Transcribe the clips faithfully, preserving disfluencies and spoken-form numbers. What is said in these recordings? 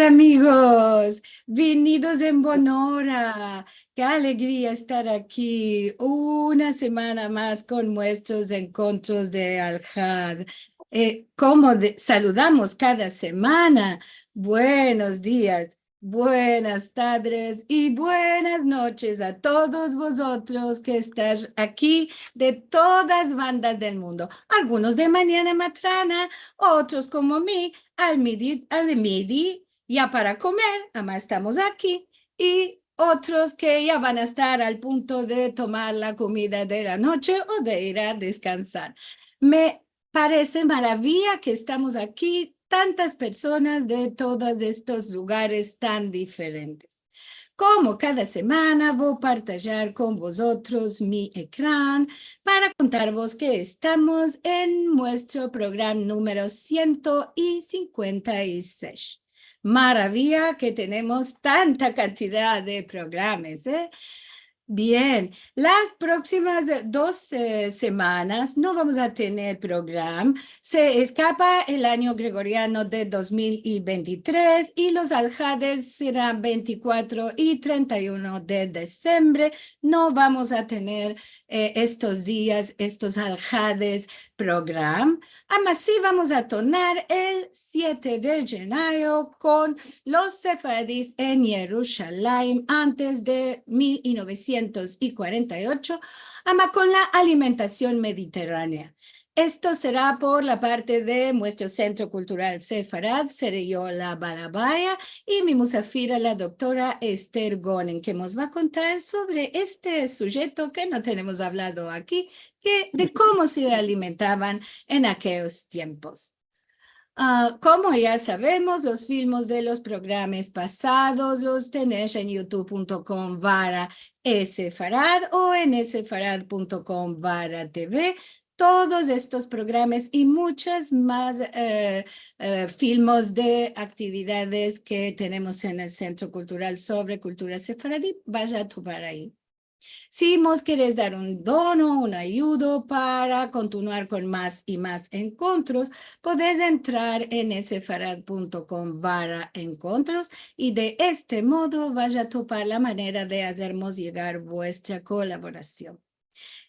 Amigos, vinidos en bonora. Ke alegria estar aki una semana mas kon muestros enkontros de Alhad. Eh, komo de, saludamos kada semana, buenos dias, buenas tadres i buenas noches a todos vozotros ke estais aki de todas bandas del mundo. Algunos de manyana matrana, otros komo mi, al midi, al midi, ya para komer, ama estamos aki, i otros ke ya van a estar al punto de tomar la komida de la noche o de ir a deskansar. Me parese maraviya ke estamos aki tantas personas de todos estos lugares tan diferentes. Komo kada semana, vo partajar kon vozotros mi ekran para kontarvos ke estamos en muestro programa numero siento i sinkuenta i sesh. Maraviya ke tenemos tanta kantidad de programas, eh? Bien, las proksimas dos, eh, semanas no vamos a tener programa. Se eskapa el anyo gregoriano de dos mil i ventitres i los alhades seran ventikuatro i trenta i uno de disembre. No vamos a tener, eh, estos dias, estos alhades, programa, ama si vamos a tornar el siete de jenayo kon los sefaradis en Yerushalayim antes de mil novesientos i kuarenta i ocho, ama kon la alimentasion mediterranea. Esto sera por la parte de muestro Sentro Kultural Sefarad, sere yo la balabaya, i mi musafira, la doktora Esther Gonen, ke mos va a kontar sovre este sujeto ke no tenemos avlado aki, ke, de komo se alimentavan en akeyos tiempos. Ah, komo ya savemos, los filmos de los programas pasados los tenesh en youtube punto com barra sefarad o en sefarad punto com barra tv. Todos estos programas i muchas mas, eh, eh, filmos de aktividades ke tenemos en el Sentro Kultural sovre kultura sefaradi, vaya a topar ayi. Si mos keres dar un dono, un ayudo para kontinuar kon mas i mas enkontros, podes entrar en sefarad punto com barra enkontros i de este modo vaya a topar la manera de azermos yegar vuestra kolaborasion.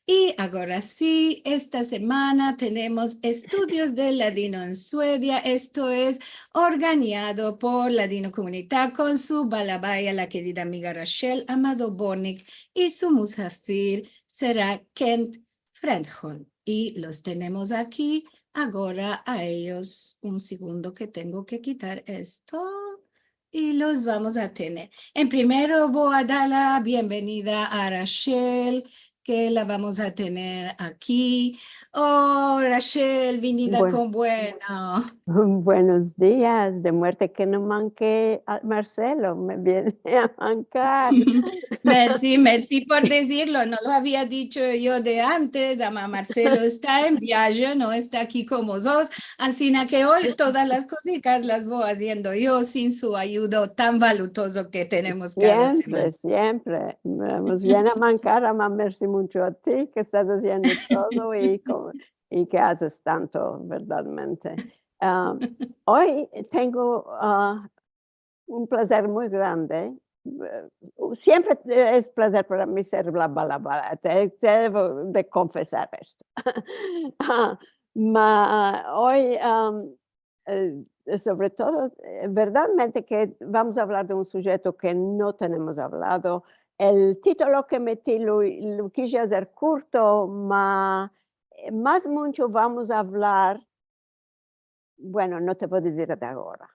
I agora si, esta semana tenemos Estudios del Ladino en Suedia, esto es organiado por Ladinokomunita kon su balabaya, la kerida amiga Rachel Amado Bortnick, i su musafir sera Kent Fredholm. I los tenemos aki agora a eyos. Un segundo ke tengo ke kitar esto. I los vamos a tener. En primero vo a dar la bienvenida a Rachel, ke la vamos a tener aki. Oh, Rachel, vinida kon bueno. Buenos dias, de muerte ke no manke a Marcelo, me viene a mankar. Mersi, mersi por dizirlo, no lo avia dicho yo de antes, ama Marcelo esta en viaje, no esta aki kon mozotros, ansina ke oy todas las kozikas las vo aziendo yo sin su ayudo tan valutozo ke tenemos kada semana. Siempre, siempre. Mos viene a mankar, ama mersi muncho a ti ke estas aziendo todo i ko-, i ke azes tanto, verdadmente. Ah, oy tengo, ah, un plazer muy grande. Eh, siempre es plazer para mi ser la balabaya, te, te devo de konfesar esto. Ah, ma, oy, am, eh, sovre todo, eh, verdadmente ke vamos a avlar de un sujeto ke no tenemos avlado. El titolo ke meti lo, lo kije azer kurto, ma, eh, mas muncho vamos a avlar, bueno, no te vo dizir de agora.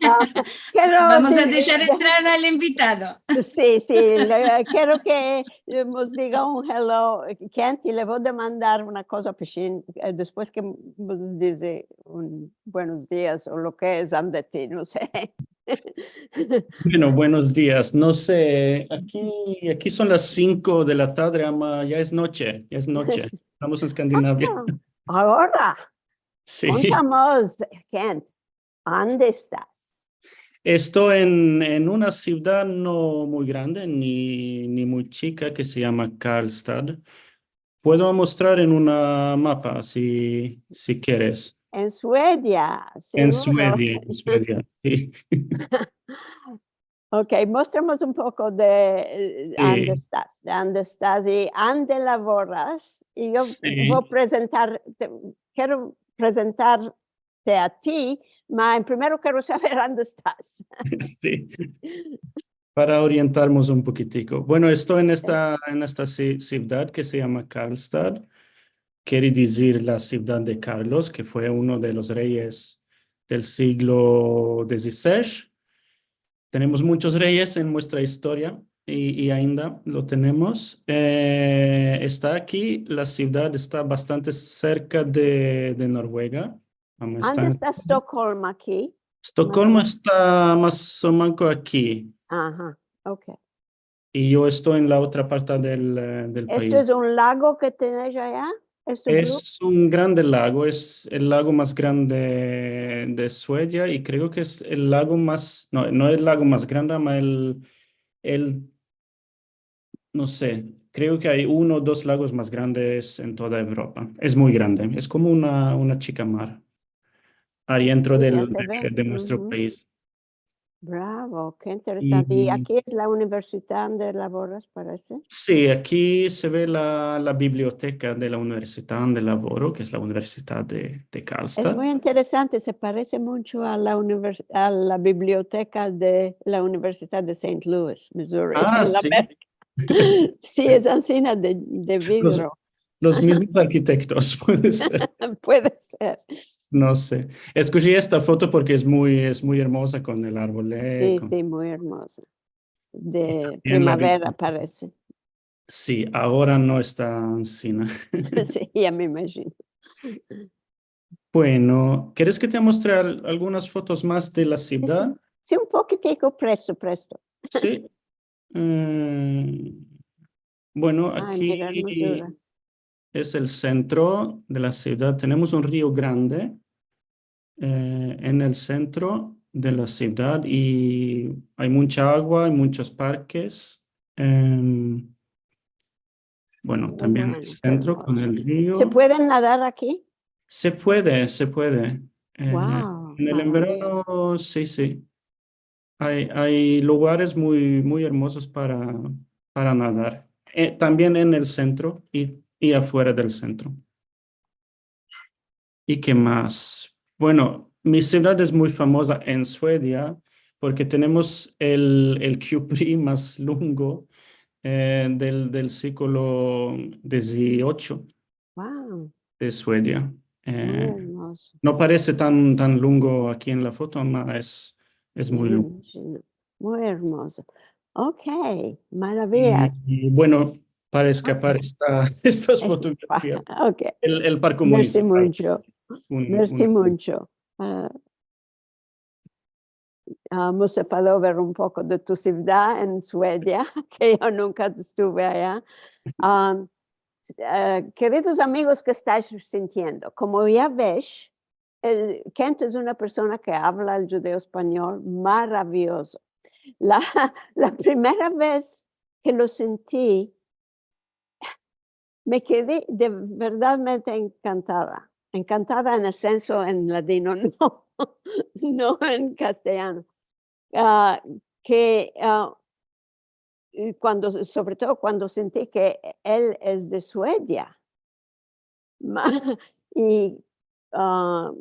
Ah, kero... Vamos a deshar entrar al invitado. Si, si, le, kero ke, eh, mos diga un hello, Kent, i le vo demandar una koza pishin, eh, despues ke mos dize un buenos dias o lo ke es, ande ti, no se. Bueno, buenos dias. No se, aki, aki son las sinko de la tadre, ama ya es noche, ya es noche. Estamos en Eskandinavia. Ah, agora. Si. Kontamos, Kent, ande estas? Esto en, en una sivdad no muy grande ni, ni muy chika, ke se yama Karlstad. Puedo mostrar en una mapa, si, si keres. En Suedia, seguro. En Suedia, en Suedia, si. Ok, mostremos un poko de, eh, ande estas, de ande estas i ande lavoras. I yo vo prezentar, te, kero prezentarte a ti, ma en primero kero saver ande estas. Si. Para orientarmos un pokitiko. Bueno, esto en esta, en esta si-, sivdad ke se yama Karlstad, kere dizir la sivdad de Carlos, ke fue uno de los reyes del siglo dizisesh. Tenemos munchos reyes en muestra istoria i, i ainda lo tenemos. Eh, esta aki, la sivdad esta bastante serka de, de Noruega. Ande esta Stockholm aki? Stockholm esta mas o menos aki. Aha, ok. I yo esto en la otra parte del, eh, del pais. Esto es un lago ke tenesh aya? Esto es un grande lago, es el lago mas grande de Suedia i kreo ke es el lago mas, no, no el lago mas grande, ma el, el, no se, kreo ke ay uno o dos lagos mas grandes en toda Evropa. Es muy grande, es komo una, una chika mar. Adientro del, de, de muestro pais. Bravo, ke interesante. I aki es la universidad ande lavoras, parese? Si, aki se ve la, la biblioteka de la universidad ande lavoro, ke es la universidad de, de Karlstad. Es muy interesante, se parese muncho a la univers-, a la biblioteka de la Universidad de Saint Louis, Missouri. Ah, si. Si, es ansina de, de vidro. Los, los mizmos arkitektos, puede ser. Puede ser. No se. Eskoji esta foto porke es muy, es muy ermoza kon el arbol, eh, si, muy ermoza. De primavera, parese. Si, agora no esta ansina. Si, ya me imajino. Bueno, keres ke te mostre al-, algunas fotos mas de la sivdad? Si, un pokitiko, presto, presto. Si. Eh, bueno, aki es el sentro de la sivdad. Tenemos un rio grande, eh, en el sentro de la sivdad i ay muncha agua, ay munchos parkes. Em, bueno, tambien el sentro kon el rio. Se puede nadar aki? Se puede, se puede. Eh, en el enverano, si, si. Ay, ay lugares muy, muy ermozos para, para nadar. Eh, tambien en el sentro i, i afuera del sentro. I ke mas? Bueno, mi sivdad es muy famoza en Suedia porke tenemos el, el kupri mas lungo, eh, del, del siglo diziocho de Suedia. Eh, no parese tan, tan lungo aki en la foto, ma es, es muy lungo. Muy ermozo. Ok, maraviyas. I, i, bueno, para eskapar esta, estas fotografias, el, el parko munisipal. Mersi muncho. Mersi muncho. Ah, ah, amos podido ver un poko de tu sivdad en Suedia, ke yo nunka estuve aya. Ah, eh, keridos amigos ke estais sintiendo, komo ya vesh, el, Kent es una persona ke avla el djudeo-espanyol maraviyozo. La, la primera vez ke lo sinti, me kedi de verdadmente enkantada. Enkantada en el senso en ladino, no, no en kastelyano. Ah, ke, ah, i kuando, sovre todo kuando sinti ke el es de Suedia. Ma-, i, ah,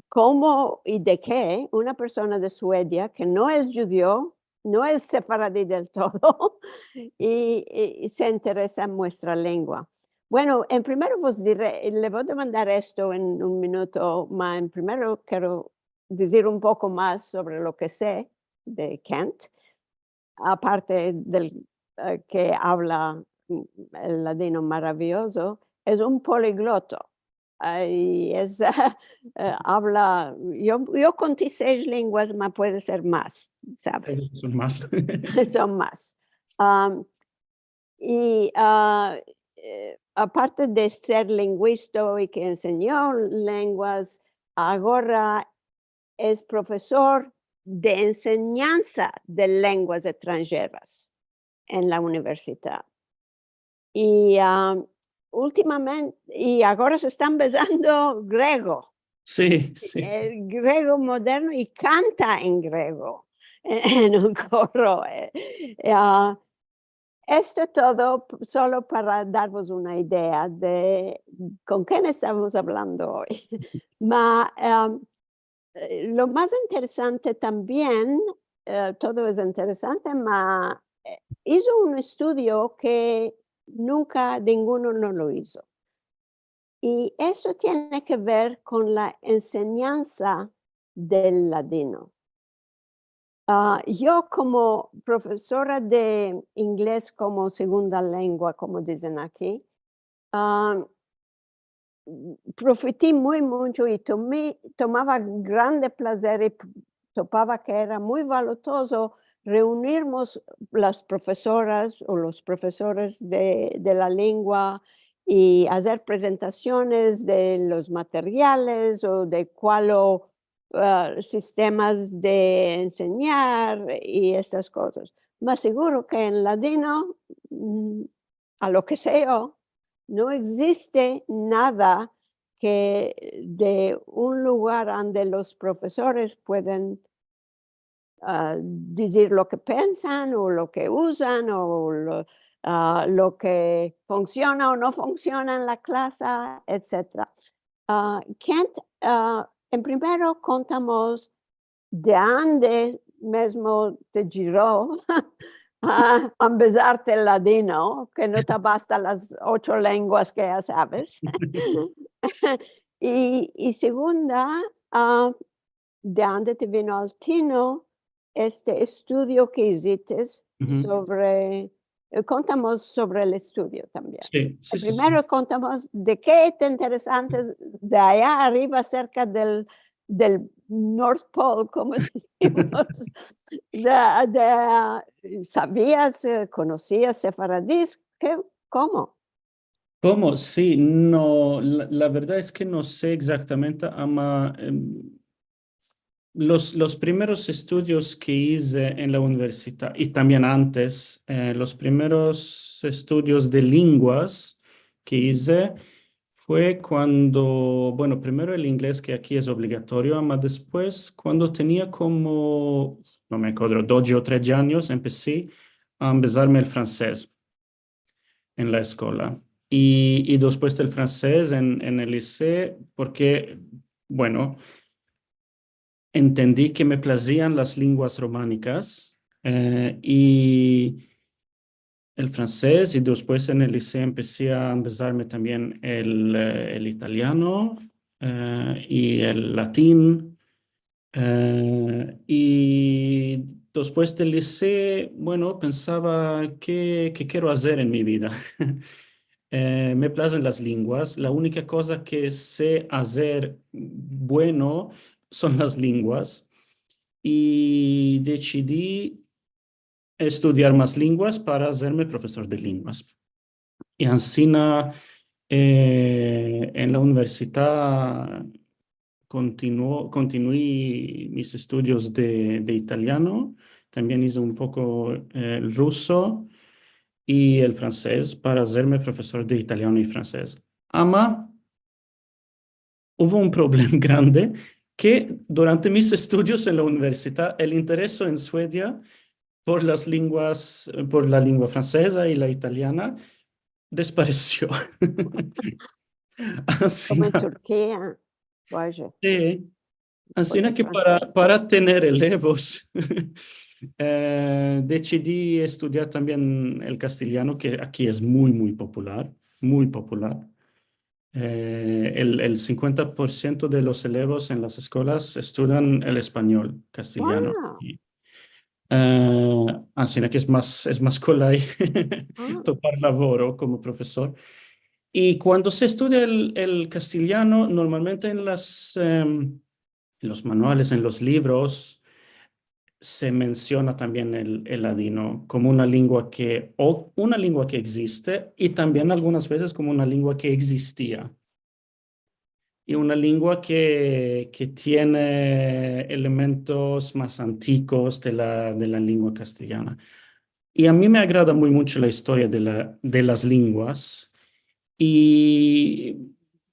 komo i de ke una persona de Suedia ke no es djudeo, no es sefaradi del todo, i, i, i se interesa en muestra lengua. Bueno, en primero vos dire, le vo a demandar esto en un minuto, ma en primero kero dizir un poko mas sovre lo ke se de Kent. Aparte del, eh, ke avla, mm, el ladino maraviyozo, es un poligloto. Ay, es, eh, avla, yo, yo konti sesh lenguas, ma puede ser mas, saves? Son mas. Son mas. Am, i, ah, eh, aparte de ser linguista i ke ensenyo lenguas, agora es profesor de ensenyansa de lenguas estranjeras en la universidad. I, ah, ultimamen-, i agora se esta ambezando grego. Si, si. El grego moderno i kanta en grego, en un koro. Eh, eh, ah, esto todo p-, solo para darvos una idea de kon ken estamos avlando oy. Ma, em, eh, lo mas interesante tambien, eh, todo es interesante, ma, eh, izo un estudio ke nunka ninguno no lo izo. I eso tiene ke ver kon la ensenyansa del ladino. Ah, yo komo profesora de inglez komo segunda lengua, komo dizen aki, ah, profiti muy muncho i tomi-, tomava grande plazer i p-, topava ke era muy valotozo reunirmos las profesoras o los profesores de, de la lengua i azer prezentasiones de los materiales o de kualo, ah, sistemas de ensenyar i estas kozas. Mas seguro ke en ladino, mm, a lo ke se yo, no egziste nada ke de un lugar ande los profesores pueden, ah, dizir lo ke pensan o lo ke uzan o lo, ah, lo ke funksiona o no funksiona en la klasa, etsetera. Ah, Kent, ah, en primero kontamos de ande mizmo te djiro a ambezarte el ladino, ke no te basta las ocho lenguas ke ya saves. I, i segunda, ah, de ande te vino al tino este estudio ke izites sovre, eh, kontamos sovre el estudio tambien. Si, si, si, si. Primero kontamos de ke te interesante de aya arriva, serka del, del North Pole, komo dizimos. De, de, savias, eh, konosias sefaradis? Ke, komo? Komo? Si, no, la, la verdad es ke no se egzaktamente, ama, em, los, los primeros estudios ke ize en la universidad, i tambien antes, eh, los primeros estudios de lenguas ke ize fue kuando, bueno, primero el inglez, ke aki es obligatorio, ama despues, kuando tenia komo, no me akodro, dodje o tredje anyos, empesi a ambezarme el fransez en la eskola. I, i despues del fransez en, en el liseo, porke, bueno, entendi ke me plazian las lenguas romanikas, eh, i el fransez, i despues en el liseo empesi a ambezarme tambien el, eh, el italiano, eh, i el latin, eh, i despues del liseo, bueno, pensava, ke, ke kero azer en mi vida? Eh, me plazen las lenguas, la unika koza ke se azer bueno son las lenguas, i desidi estudiar mas lenguas para azerme profesor de lenguas. I ansina, eh, en la universidad kontinuo-, kontinuí mis estudios de, de italiano, tambien ize un poko, eh, el ruso i el fransez para azerme profesor de italiano i fransez. Ama, uvo un problema grande, ke durante mis estudios en la universidad, el intereso en Suedia por las lenguas, por la lengua franseza i la italiana, desparesio. Komo en Turkia. Vaya. Si. Ansina ke para, para tener elevos, eh, desidi estudiar tambien el kastelyano, ke aki es muy, muy popular, muy popular. Eh, el, el sinkuenta por siento de los elevos en las eskolas estudian el espanyol, kastelyano. Wow. I, eh, ansina ke es mas, es mas kolay topar lavoro komo profesor. I kuando se estudia el, el kastelyano, normalmente en las, em, en los manuales, en los livros, se mensiona tambien el, el ladino komo una lengua ke, o una lengua ke egziste, i tambien algunas vezes komo una lengua ke egzistia. I una lengua ke, ke tiene elementos mas antigos de la, de la lengua kastelyana. I a mi me agrada muy muncho la istoria de la, de las lenguas. I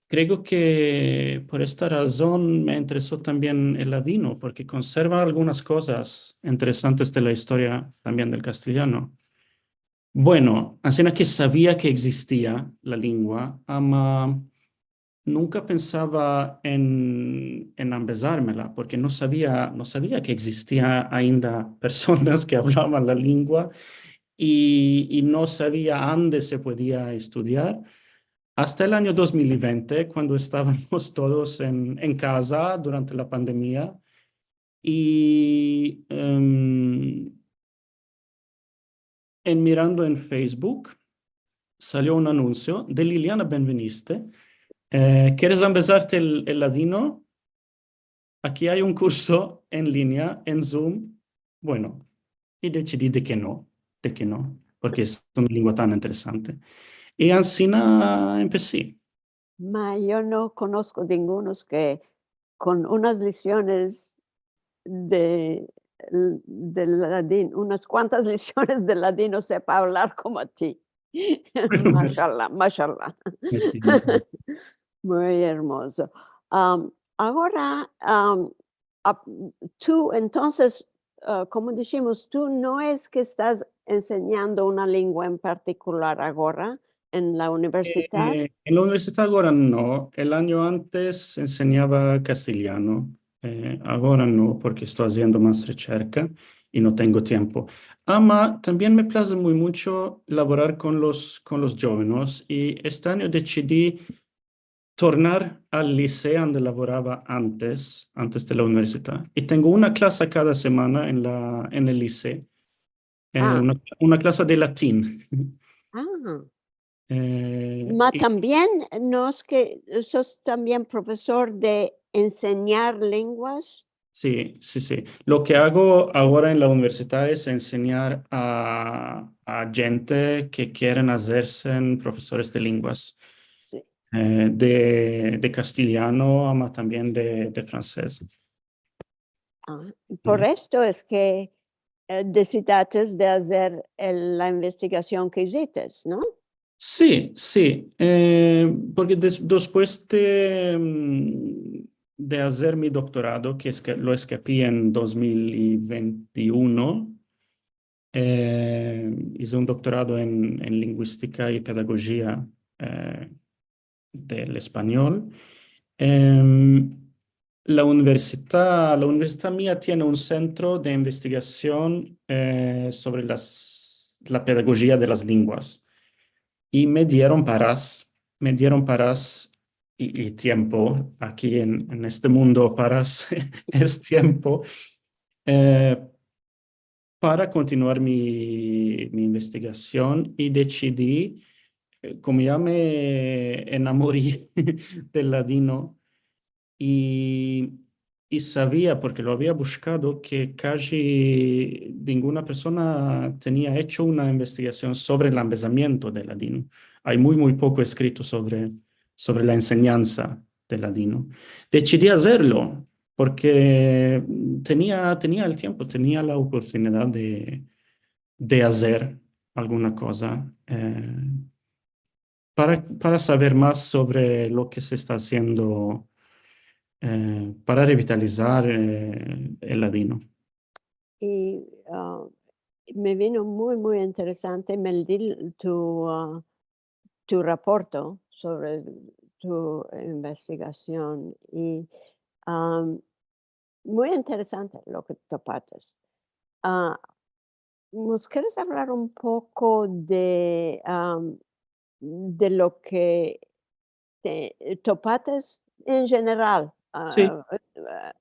kreo ke por esta razon me intereso tambien el ladino, porke konserva algunas kozas interesantes de la istoria tambien del kastilyano. Bueno, ansina ke savia ke egzistia la lingua, ama nunka pensava en, en ambezarmela, porke no savia, no savia ke egzistia ainda personas ke avlavan la lingua i, i no savia ande se podia estudiar. Asta el anyo dos mil i vente, kuando estavamos todos en, en kaza durante la pandemia, i, em, en mirando en Facebook, salio un anunsio de Liliana Benveniste. Eh, "Keres ambezarte el, el ladino? Aki ay un kurso en linea, en Zoom." Bueno, i desidi de ke no, de ke no, porke es una lingua tan interesante. I ansina empesi. Ma yo no konosko ningunos ke kon unas leksiones de, de ladin-, unas kuantas leksiones de ladino sepa avlar komo a ti. Mashallah, mashallah. Mersi, mersi. Muy ermozo. Am, agora, am, ap-, tu, entonses, ah, komo dishimos, tu no es ke estas ensenyando una lingua en partikular agora en la universidad? Eh, en la universidad agora no. El anyo antes ensenyava kastilyano. Eh, agora no, porke esto aziendo mas recherka i no tengo tiempo. Ama tambien me plaze muy muncho lavorar kon los, kon los djovenos, i este anyo desidi tornar al liseo ande lavorava antes, antes de la universidad. I tengo una klasa kada semana en la, en el liseo. Eh, ah, una, una klasa de latin. Ah. Eh, ma i tambien, no es ke sos tambien profesor de ensenyar lenguas? Si, si, si. Lo ke ago agora en la universidad es ensenyar a, a djente ke keren azerse en profesores de lenguas. Si. Eh, de, de kastilyano, ama tambien de, de fransez. Ah, por esto es ke, eh, desidates de azer el, la investigasion ke izites, no? Si, si, eh, porke des-, despues de, mm, de azer mi doktorado, ke es ke lo eskapi en dos mil i vente i uno, eh, ize un doktorado en, en linguistika i pedagojia, eh, del espanyol. Em, la universidad, la universidad mia tiene un sentro de investigasion, eh, sovre las, la pedagojia de las lenguas. I me dieron paras, me dieron paras i, i tiempo. Aki en, en este mundo paras es tiempo. Eh, para kontinuar mi, mi investigasion i desidi, eh, komo ya me enamori del ladino i, i savia, porke lo avia bushkado, ke kaji ninguna persona tenia echo una investigasion sovre el ambezamiento del ladino. Ay muy, muy poko eskrito sovre, sovre la ensenyansa del ladino. Desidi azerlo, porke tenia, tenia el tiempo, tenia la oportunidad de, de azer alguna koza, eh, para, para saver mas sovre lo ke se esta aziendo, eh, para revitalizar, eh, el ladino. I, ah, me vino muy, muy interesante, Meldil, tu, ah, tu raporto sovre tu investigasion i, am, muy interesante lo ke topates. Ah, mos keres avlar un poko de, am, de lo ke te topates en jeneral? Si. Ah, ah,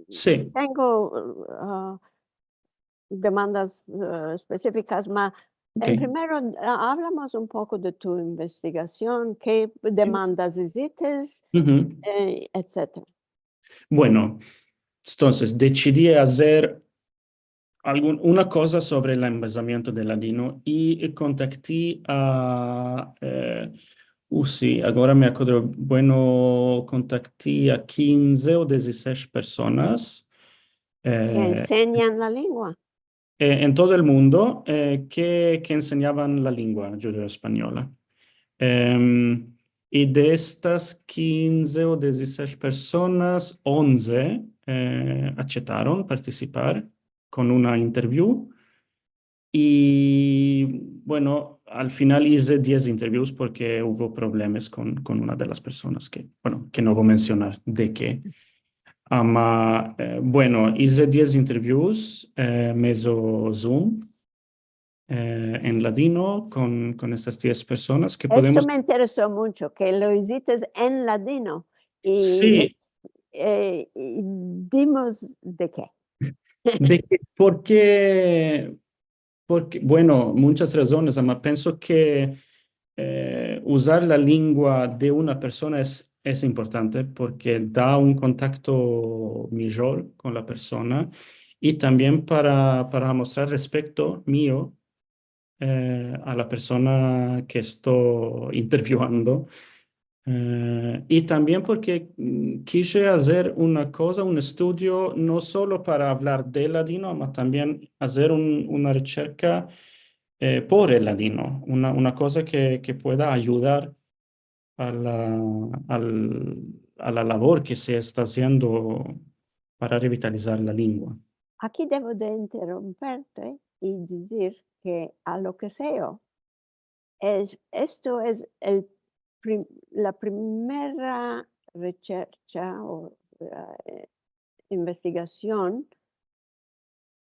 si. Tengo, ah, demandas, eh, espesifikas, ma, eh, okey, primero, ah, avlamos un poko de tu investigasion, ke demandas izites, eh, etsetera. Bueno, entonses, desidi azer algun, una koza sovre el ambezamiento del ladino i kontakti a, eh, uh, si, agora me akodro, bueno, kontakti a kinze o dizisesh personas, ke, eh, ensenyan la lengua, eh, en todo el mundo, eh, ke, ke ensenyavan la lengua djudeo-espanyola. Em, I de estas kinze o dizisesh personas, onze, eh, achetaron partisipar kon una interview. I, bueno, al final ize diez interviews porke uvo problemas kon, kon una de las personas ke, bueno, ke no vo a mensyonar de ke. Ama, eh, bueno, ize diez interviews, eh, mezo Zoom, eh, en ladino kon, kon estas diez personas ke podemos... Esto me intereso muncho, ke lo izites en ladino. I, si, eh, i dimos de ke. De ke, porke, porke, bueno, munchas razones, ama penso ke, eh, uzar la lengua de una persona es, es importante porke da un kontakto mijor kon la persona i tambien para, para mostrar respeto mio, eh, a la persona ke esto intervieando. Eh, i tambien porke, mm, kije azer una koza, un estudio, no solo para avlar de ladino, ama tambien azer un, una recherka, eh, por el ladino, una, una koza ke, ke pueda ayudar a la, al, a la lavor ke se esta aziendo para revitalizar la lengua. Aki devo de interomperte i dizir ke a lo ke seo, es, esto es el prim-, la primera rechercha o, eh, investigasion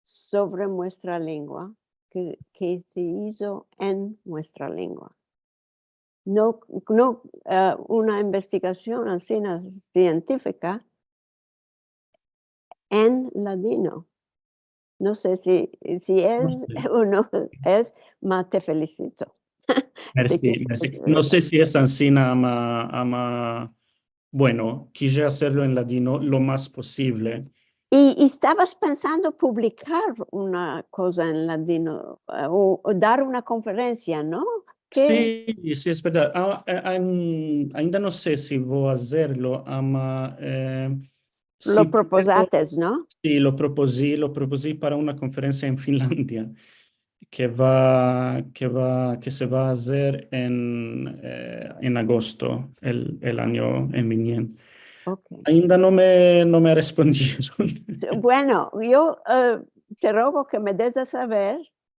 sovre muestra lengua ke, ke se izo en muestra lengua. No, no, eh, una investigasion ansina sientifika en ladino. No se si, si es o no es, ma te felisito. Mersi, mersi. No se si es ansina, ama, ama, bueno, kije azerlo en ladino lo mas posivle. I, i estavas pensando publikar una koza en ladino, eh, o, o dar una konferensia, no? Ke? Si, si, es verdad. A, a, ain-, ainda no se si vo azerlo, ama, eh, si puedo. Lo propozates, no? Si, lo propozi, lo propozi para una konferensia en Finlandia, ke va, ke va, ke se va azer en, eh, en agosto, el, el anyo en vinien. Ok. Ainda no me, no me respondieron. Bueno, yo, eh, te rogo ke me des a saver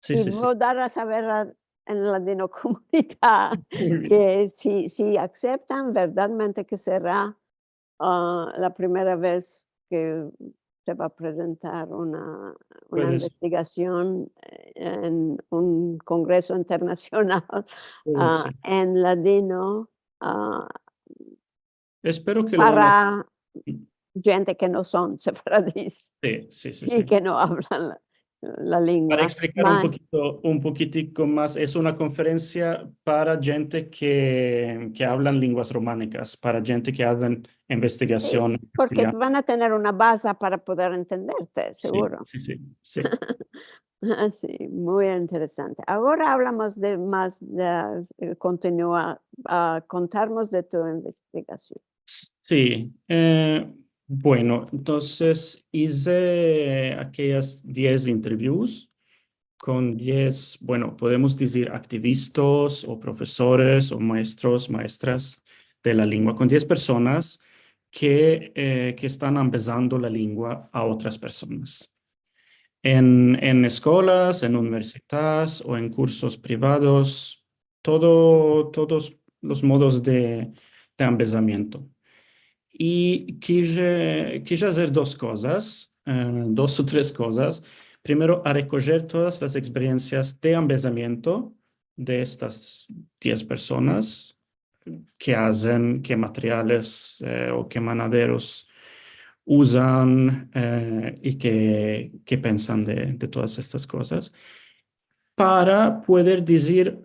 i vo dar a saver a, en Ladinokomunidad ke si, si akseptan, verdadmente ke sera, ah, la primera vez ke se va a prezentar una, una investigasion, eh, en un kongreso internasional, ah, en ladino, ah, Espero ke lo van a... Para djente ke no son sefaradis i ke no avlan la, la lengua. Para eksplikar un pokito, un pokitiko mas, es una konferensia para djente ke, ke avlan lenguas romanikas, para djente ke avlan investigasion en kastelyano. Si, porke van a tener una baza para poder entenderte, seguro. Si, si, si. Ah, si, muy interesante. Agora avlamos de mas, de, eh, kontinua a kontarmos de tu investigasion. Si, eh, bueno, entonses ize akeyas diez interviews kon diez, bueno, podemos dizir aktivistas o profesores o maestros, maestras de la lengua, kon diez personas ke, eh, ke estan ambezando la lengua a otras personas. En, en eskolas, en universidades o en kursos privados, todo, todos los modos de, de ambezamiento. I kije, kije azer dos kozas, eh, dos o tres kozas. Primero, a rekojer todas las eksperiensias de ambezamiento de estas diez personas, ke azen, ke materiales, eh, o ke manaderos uzan, eh, i ke, ke pensan de, de todas estas kozas, para pueder dizir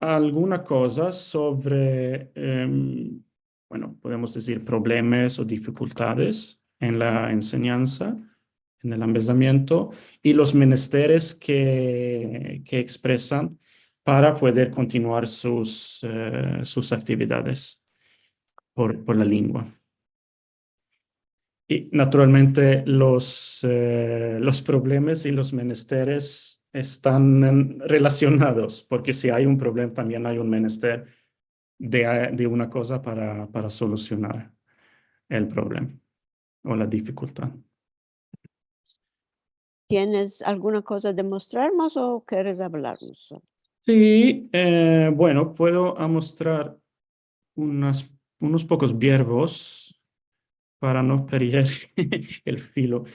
alguna koza sovre, em, bueno, podemos dizir problemas o difikultades en la ensenyansa, en el ambezamiento, i los menesteres ke, ke ekspresan para pueder kontinuar sus, eh, sus aktividades por, por la lengua. I, naturalmente, los, eh, los problemas i los menesteres estan en, relasionados, porke si ay un problema, tambien ay un menester. de, de una koza para, para solusionar el problema o la difikultad. Tienes alguna koza de mostrarmos o keres avlarmos? Si, e, bueno, puedo amostrar unas, unos pokos verbos para no perder el filo.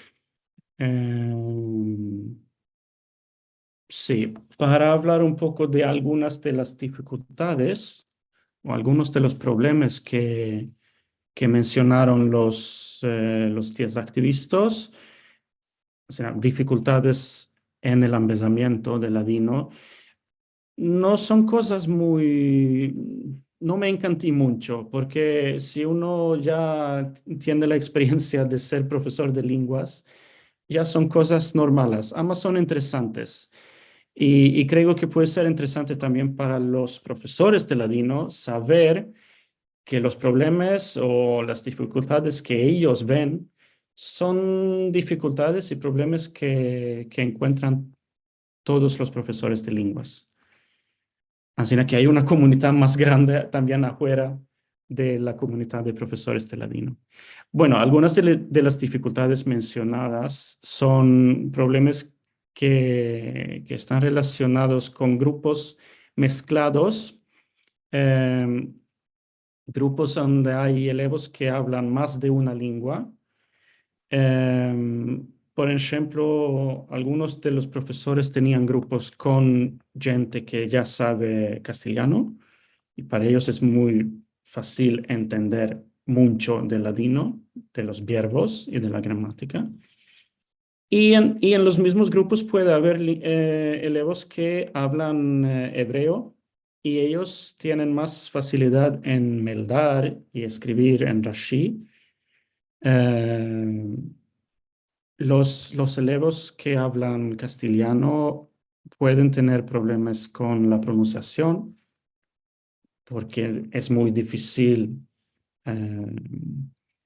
Em, si, para avlar un poko de algunas de las difikultades o algunos de los problemas ke, ke mensionaron los, e, los diez aktivistas, o sea, difikultades en el ambezamiento del ladino, no son kozas muy, no me enkanti muncho, porke si uno ya tiene la eksperiensia de ser profesor de lenguas, ya son kozas normales, ama son interesantes. I, i kreo ke puede ser interesante tambien para los profesores de ladino saver ke los problemas o las difikultades ke eyos ven son difikultades i problemas ke, ke enkuentran todos los profesores de lenguas. Ansina ke ay una komunidad mas grande tambien afuera de la komunidad de profesores de ladino. Bueno, algunas de, le- de las difikultades mensionadas son problemas ke, ke estan relasionados kon grupos mesklados, em, grupos onde ay elevos ke avlan mas de una lengua. Em, por enshemplo, algunos de los profesores tenian grupos kon djente ke ya save kastelyano, i para eyos es muy fasil entender muncho del ladino, de los verbos i de la gramatika. I en, i en los mizmos grupos puede aver li- e, elevos ke avlan, e, ebreo, i eyos tienen mas fasilidad en meldar i eskrivir en Rashi. E, los, los elevos ke avlan kastelyano pueden tener problemas kon la pronunsiasion, porke es muy difisil, e,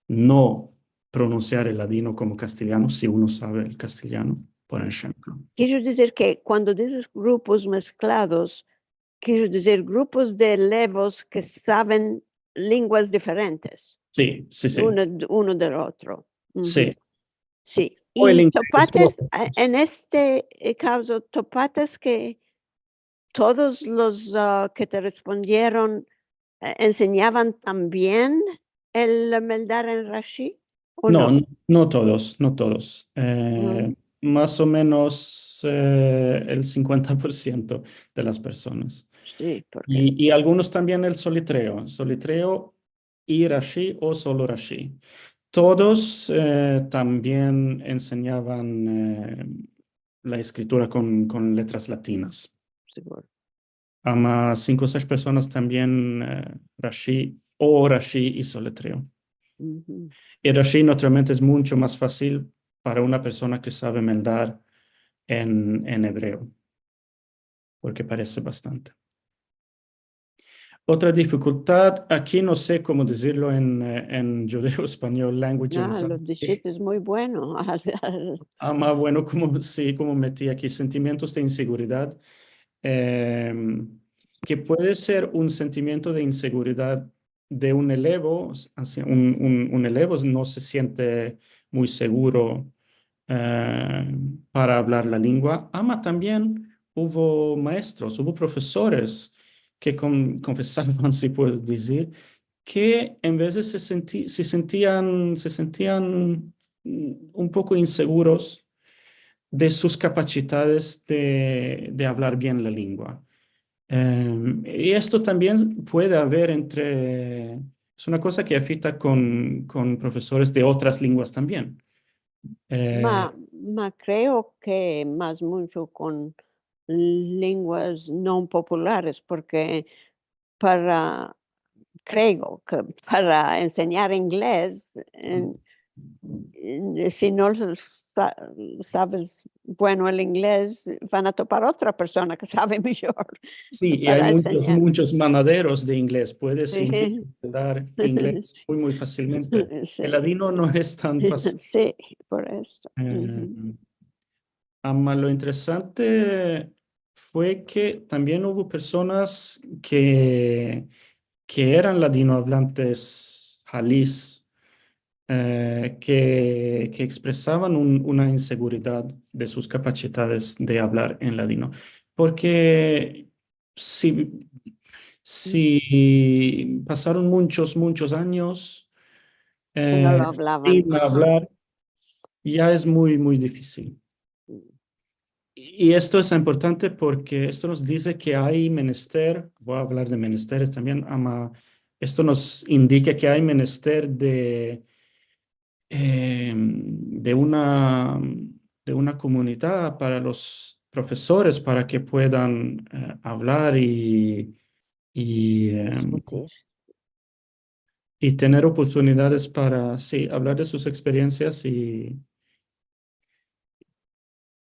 no pronunsiar el ladino komo kastelyano si uno save el kastelyano, por enshemplo. Kero dizir ke kuando dizes grupos mesklados, kero dizir grupos de elevos ke saven lenguas diferentes, Si, si, si. uno, uno del otro. Uhu. Si. Si. O el I ingles, topates, o- e, en este, e, kavzo, topates ke todos los, a, ke te respondieron, e, ensenyavan tambien el meldar en Rashi, o no? No, no todos, no todos. E, Mm. Mas o menos, e, el sinkuenta por siento de las personas. Si, porke I, i algunos tambien el solitreo, solitreo i Rashi o solo Rashi. Todos, e, tambien ensenyavan, e, la eskritura kon, kon letras latinas. Sigur. Ama sinko o sesh personas tambien, e, Rashi o Rashi i solitreo. Uhu. I Rashi naturalmente es muncho mas fasil para una persona ke save meldar en, en ebreo, porke parese bastante. Otra difikultad, aki no se komo dizirlo en, e, en djudeo-espanyol, language A, lo anxiety. dishites muy bueno. Ama, bueno, komo, si, komo meti aki, sentimientos de inseguridad, em, ke puede ser un sentimiento de inseguridad de un elevo, s-, ansi, un, un, un elevo no se siente muy seguro, e, para avlar la lengua. Ama tambien uvo maestros, uvo profesores ke kon-, konfesavan, si puedo dizir, ke en vezes se senti-, se sentian, se sentian, mm, un poko inseguros de sus kapasidades de, de avlar bien la lengua. Em, i esto tambien puede aver entre, es una koza ke afekta kon, kon profesores de otras lenguas tambien. E, Ma, ma kreo ke mas muncho kon lenguas no populares, porke para, kreo ke para ensenyar inglez, en, en, si no sa-, saves bueno el inglez, van a topar otra persona ke save mijor. Si, i Para ay munchos, ensenyar. Munchos manaderos de inglez. Puedes Si. Dar inglez muy, muy fasilmente. Si. El ladino no es tan fasil. Si, por esto. E, Uhu. Ama lo interesante fue ke tambien uvo personas ke, ke eran ladinoavlantes halis, eh, ke, ke ekspresavan un, una inseguridad de sus kapasidades de avlar en ladino. Porke si, si pasaron munchos, munchos anyos, eh, sin avlar, sin avlar, ya es muy, muy difisil. I, i esto es importante porke esto mos dize ke ay menester, vo a avlar de menesteres tambien, ama esto mos indika ke ay menester de, eh, de una, de una komunidad para los profesores para ke puedan, eh, avlar i, i, em, i tener oportunidades para, si, avlar de sus eksperiensias i,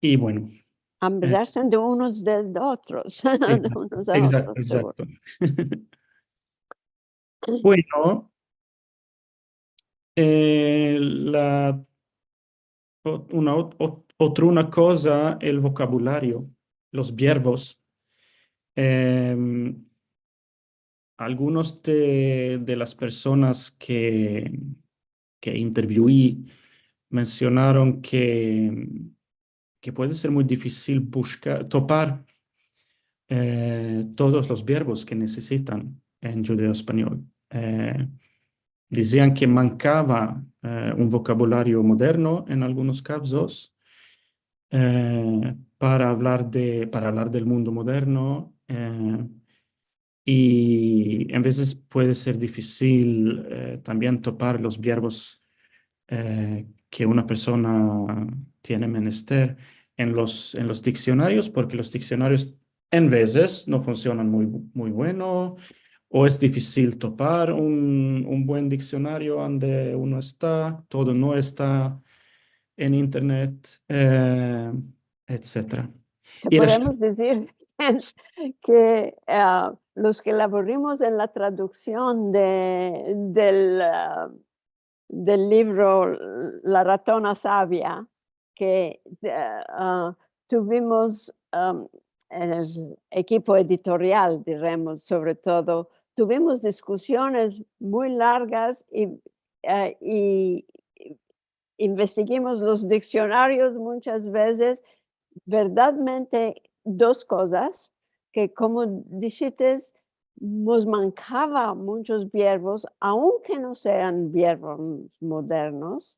i bueno. Ambezarse de unos de otros, de unos a otros, seguro. Egzakto, egzakto. Bueno, eh, la, o-, una ot-, ot-, otra una koza, el vokabulario, los biervos. Em, algunos de, de las personas ke, ke intervjui mensionaron ke, ke puede ser muy difisil bushkar, topar, eh, todos los biervos ke nesesitan en djudeo-espanyol. Eh, dizian ke mankava, eh, un vokabulario moderno en algunos kavzos, eh, para avlar de, para avlar del mundo moderno, eh, i en vezes puede ser difisil, eh, tambien topar los biervos, eh, ke una persona tiene menester en los, en los diksionarios, porke los diksionarios en vezes no funsionan muy, muy bueno, o es difisil topar un, un buen diksionario ande uno esta, todo no esta en internet, eh, etsetera. Ke podemos dizir ke, eh, los ke lavorimos en la traduksion de, del, eh, del livro La ratona savia, ke, eh, ah, tuvimos, am, el ekipo editorial, diremos, sovre todo, tuvimos diskusiones muy largas i, eh, i, i investigimos los diksionarios munchas vezes, verdadmente dos kozas, ke komo dishites, mos mankava munchos biervos, aunke no sean biervos modernos,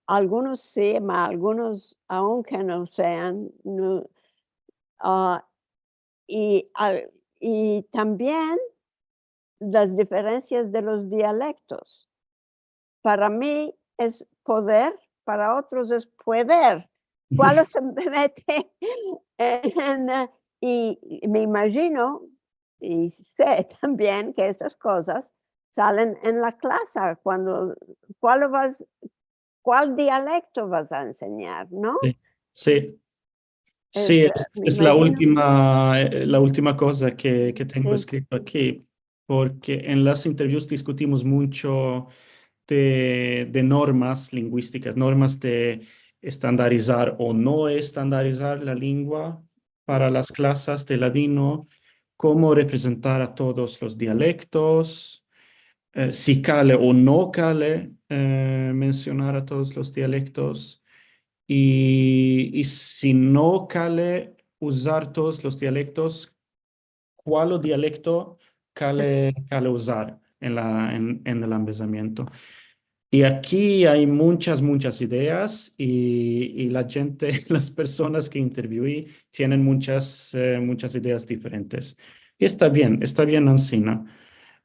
algunos si, ma algunos, aunke no sean, no, ah, i, al-, i tambien las diferensias de los dialektos. Para mi es poder, para otros es pueder. Kualo se mete en, i, i me imajino, i se tambien ke esas kozas salen en la klasa, kuando, kualo vas, kual dialekto vas a ensenyar, no? Si, si. Si, es, es la ultima, eh, la ultima koza ke, ke tengo eskrito aki, porke en las intervjus diskutimos muncho de, de normas linguistikas, normas de estandarizar o no estandarizar la lengua para las klasas de ladino, komo reprezentar a todos los dialektos, eh, si kale o no kale, eh, mensionar a todos los dialektos, i, i si no kale uzar todos los dialektos, kualo dialekto kale, kale uzar en la, en, en el ambezamiento. I aki ay munchas, munchas ideas i, i la djente, las personas ke intervjui tienen munchas, eh, munchas ideas diferentes. I esta bien, esta bien ansina.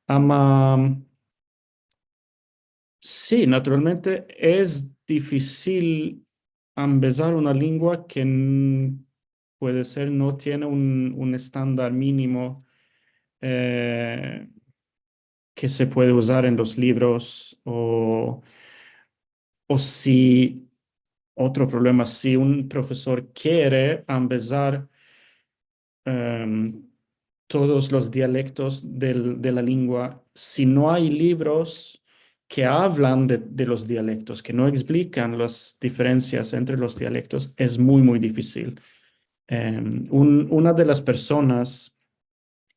Ama, si, naturalmente es difisil ambezar una lengua ke n-, puede ser no tiene un, un estandar minimo, eh, ke se puede uzar en los livros, o, o si, otro problema, si un profesor kere ambezar em, todos los dialektos del, de la lengua, si no ay livros ke avlan de, de los dialektos, ke no eksplikan las diferensias entre los dialektos, es muy, muy difisil. Em, un, una de las personas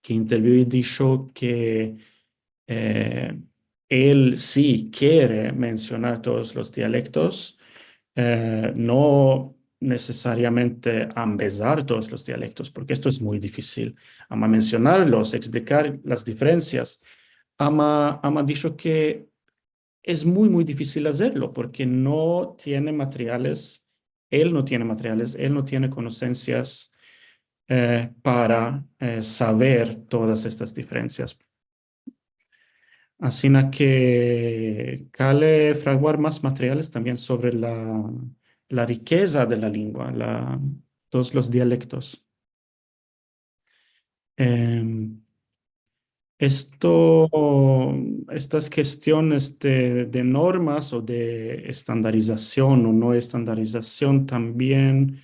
ke intervjui disho ke eh, el si kere mensionar todos los dialektos, eh, no nesesariamente ambezar todos los dialektos, porke esto es muy difisil. Ama mensionarlos, eksplikar las diferensias, ama, ama disho ke es muy, muy difisil azerlo, porke no tiene materiales, el no tiene materiales, el no tiene konosensias, eh, para, eh, saver todas estas diferensias. Ansina ke kale fraguar mas materiales tambien sovre la, la rikeza de la lengua, la, todos los dialektos. Em, esto, estas kestiones de, de normas o de estandarizasion o no estandarizasion tambien,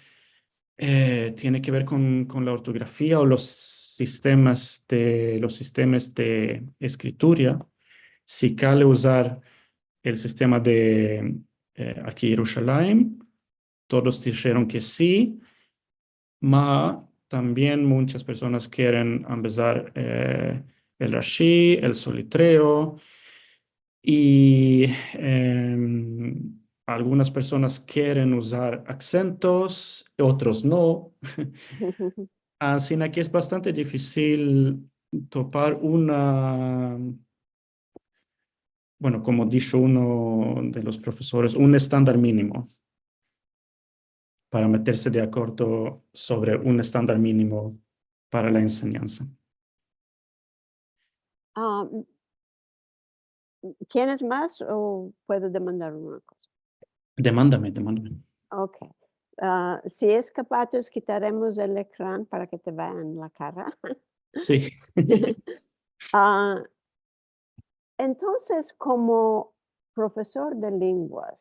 eh, tiene ke ver kon, kon la ortografia o los sistemas de, los sistemas de eskritura. Si kale uzar el sistema de, eh, Aki Yerushalayim, todos disheron ke si, ma tambien munchas personas keren ambezar, eh, el Rashi, el solitreo, i, em, algunas personas keren uzar aksentos, otros no. Ansina ke es bastante difisil topar una, bueno, komo disho uno de los profesores, un estandar minimo para meterse de akordo sovre un estandar minimo para la ensenyansa. Ah, m-, m-, tienes mas o puedo demandar una koza? Demandame, demandame. Ok. Ah, si es kapaz, kitaremos el ekran para ke te vea en la kara. Si. Ah, entonses, komo profesor de lenguas,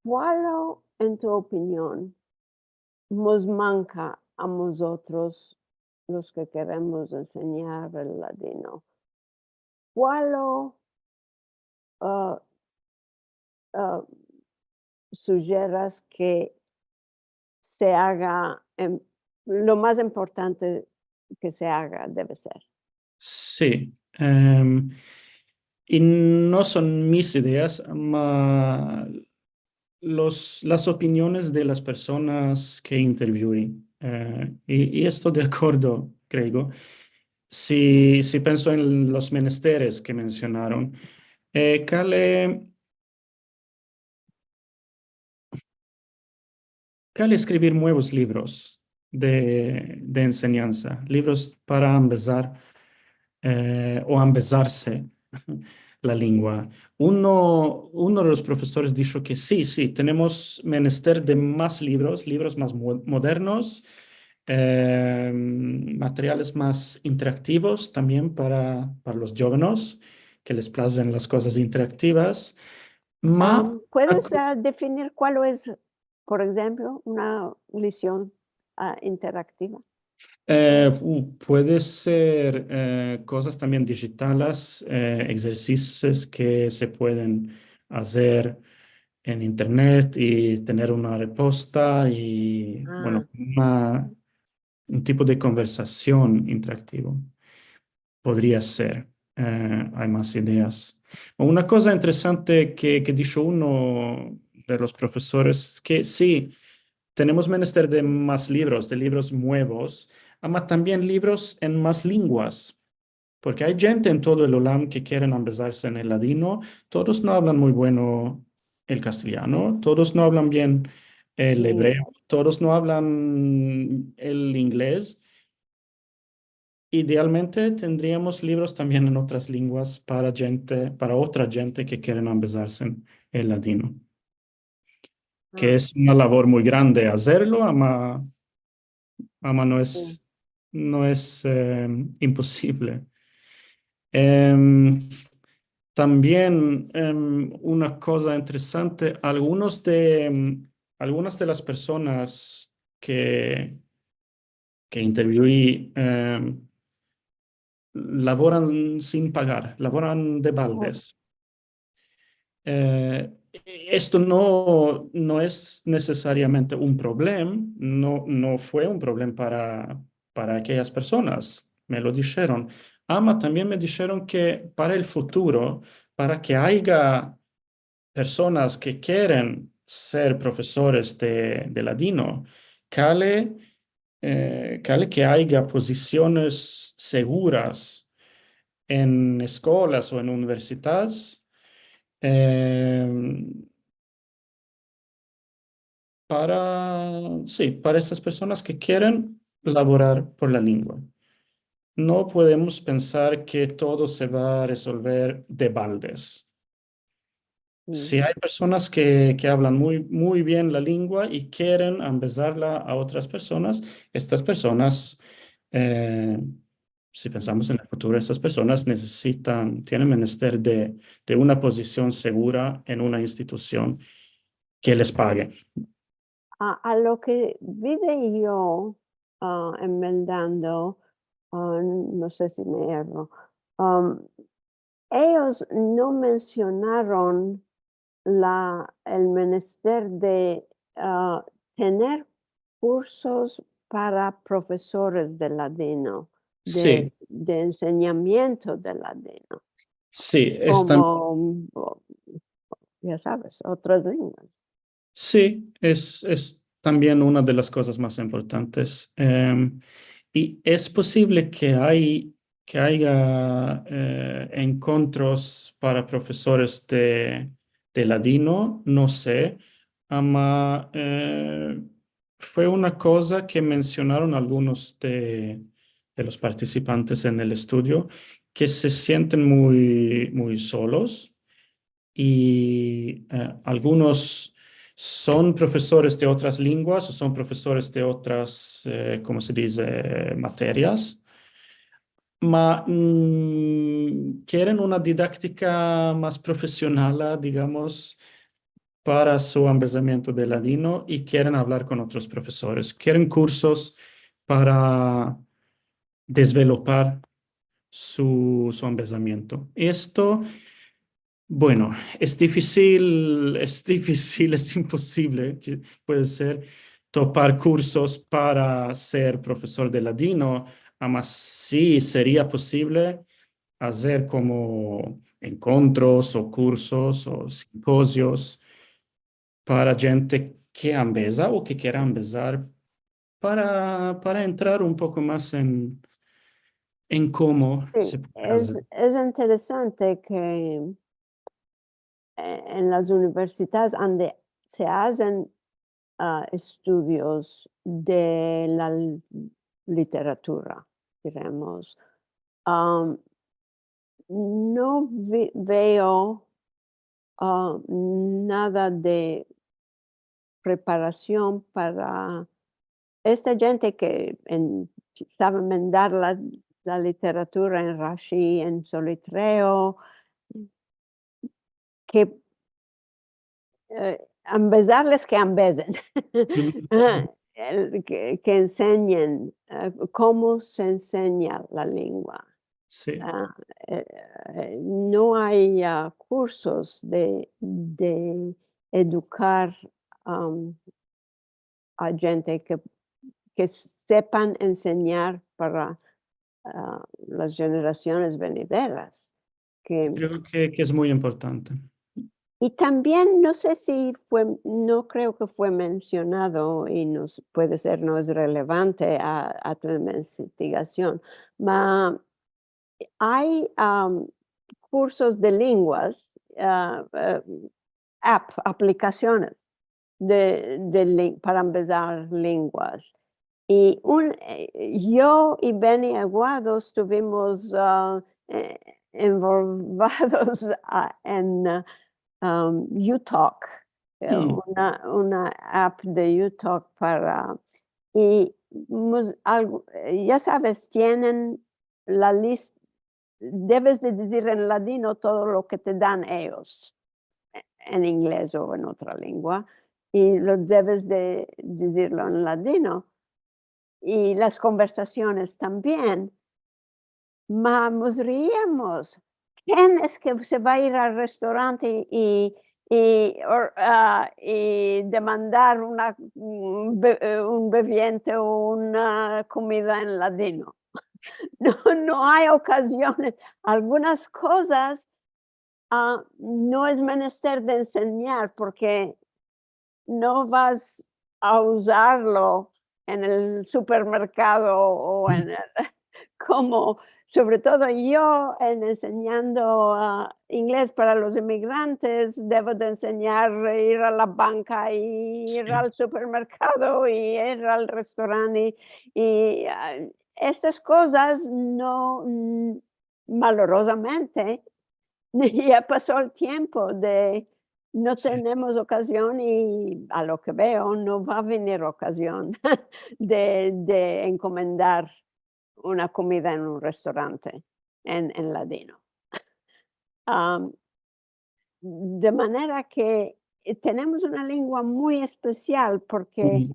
kualo, en tu opinion, mos manka a mozotros los ke keremos ensenyar el ladino? Kualo, ah, ah, sujeras ke se aga, em, lo mas importante ke se aga deve ser? Si, em, i no son mis ideas, ma los, las opiniones de las personas ke intervjui, eh, i, i esto de akordo, kreo, si, si penso en los menesteres ke mensionaron, eh, kale, kale eskrivir muevos livros de, de ensenyansa, livros para ambezar, eh, o ambezarse la lengua. Uno, uno de los profesores disho ke si, si, tenemos menester de mas livros, livros mas mo-, modernos, eh, materiales mas interaktivos tambien para, para los djovenes, ke les plazen las kozas interaktivas. Ma, Ah, puedes, ah, definir kualo es, por enshemplo, una lesion, ah, interaktiva? Eh, u-, puede ser, eh, kozas tambien dijitales, eh, egzersisios ke se pueden azer en internet i tener una reposta i, bueno, una, un tipo de konversasion interaktivo. Podria ser. Eh, ay mas ideas. Una koza interesante ke, ke disho uno de los profesores es ke si, tenemos menester de mas livros, de livros muevos, ama tambien livros en mas lenguas. Porke ay djente en todo el olam ke keren ambezarse en el ladino, todos no avlan muy bueno el kastelyano, todos no avlan bien el ebreo, todos no avlan el inglez. Idealmente tendriamos livros tambien en otras lenguas para djente, para otra djente ke keren ambezarse en el ladino. Ke es una lavor muy grande azerlo, ama, ama no es, no es, eh, imposivle. Em, tambien, em, una koza interesante, algunos de, em, algunas de las personas ke ke intervjui, em, lavoran sin pagar, lavoran de baldes. Eh, esto no, no es nesesariamente un problem, no, no fue un problem para, para akeyas personas, me lo disheron. Ama tambien me disheron ke para el futuro, para ke aya personas ke keren ser profesores de, de ladino, kale, eh, kale ke aya pozisiones seguras en eskolas o en universidades, eh, para, si, para estas personas ke keren lavorar por la lengua. No podemos pensar ke todo se va a rezolver de baldes. Si aya personas ke, ke avlan muy, muy bien la lengua i keren ambezarla a otras personas, estas personas, eh, si pensamos en el futuro, estas personas nesesitan, tienen menester de, de una pozision segura en una institusion ke les page. A, a lo ke vive yo, a, enmeldando, a, no se si me erro, am, eyos no mensionaron la, el menester de, a, tener kursos para profesores de ladino, de, si, de ensenyamiento de ladino. Si, es tam- komo, ya saves, otras lenguas. Si, es, es tambien una de las kozas mas importantes. Em, i es posivle ke ay, ke aya, eh, enkontros para profesores de, de ladino, no se, ama, eh, fue una koza ke mensionaron algunos de, de los partisipantes en el estudio, ke se sienten muy, muy solos, i, eh, algunos son profesores de otras lenguas o son profesores de otras, eh, komo se dize, materias, ma, mm, keren una didaktika mas profesional, digamos, para su ambezamiento de ladino i keren avlar kon otros profesores. Keren kursos para dezvelopar su, su ambezamiento. Esto, bueno, es difisil, es difisil, es imposivle, ke puede ser, topar kursos para ser profesor de ladino, ama si seria posivle azer komo enkontros o kursos o simpozios para djente ke ambeza o ke kera ambezar para, para entrar un poko mas en, en komo se puede azer. Si, es, es interesante ke, eh, en las universidades ande se azen, a, estudios de la l-, literatura, diremos, am, no ve-, veo, a, nada de preparasion para esta djente ke en-, save enmendar la, la literatura en Rashi, en Solitreo, ke, eh, ambezarles ke ambezen. El, ke, ke ensenyen, eh, komo se ensenya la lengua. Si. A, eh, eh, no ay, a, kursos de, de edukar, am, a djente ke, ke sepan ensenyar para, a, las jenerasiones venideras. Ke... Kreo ke, ke es muy importante. I tambien, no se si fue, no kreo ke fue mensionado, i no s-, puede ser no es relevante a, a tu investigasion, ma ay, am, kursos de lenguas, a, a, app, aplikasiones de, de len-, para ambezar lenguas. I un, eh, yo i Benny Aguado estuvimos, a, eh, envolvados, a, en, a, am, uTalk, eh, una, una app de uTalk para, i mus-, algu-, eh, ya saves, tienen la lis-, deves de dizir en ladino todo lo ke te dan eyos, en inglez o en otra lengua, i lo deves de dizirlo en ladino, i las konversasiones tambien. Ma mos reiamos, ken es ke se va a ir al restorante i, i, or-, a, i demandar una, un be-, un beviente o una komida en ladino? No, no ay okaziones. Algunas kozas, a, no es menester de ensenyar porke no vas a uzarlo en el supermerkado o en el, komo, sovre todo yo, en ensenyando, a, inglez para los imigrantes, devo de ensenyar ir a la banka i ir al supermerkado i ir al restorant i, i, a, estas kozas no, mm, malorozamente, ya paso el tiempo de, no tenemos okazion i, a lo ke veo, no va a venir okazion de, de enkomendar una komida en un restorante en, en ladino. Am, de manera ke, e, tenemos una lengua muy espesial porke,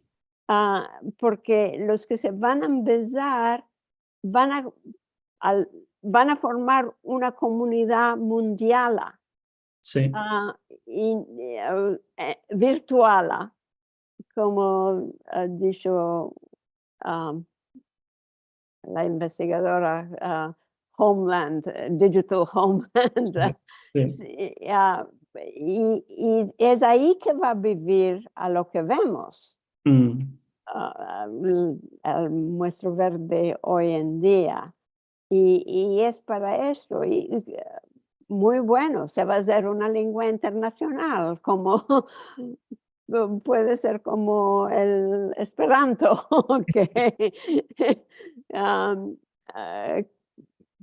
a, porke los ke se van a ambezar van a, al, van a formar una komunidad mundiala, a, i, e, e, virtuala, komo a disho, a, la investigadora, a, Homeland, e, Digital Homeland. Si, a, i, i es ayi ke va a bivir a lo ke vemos. A, el, el muestro verde oy en dia. I, i es para esto, i, i, e, muy bueno, se va a azer una lengua internasional, komo, puede ser komo el esperanto, ke, am, e,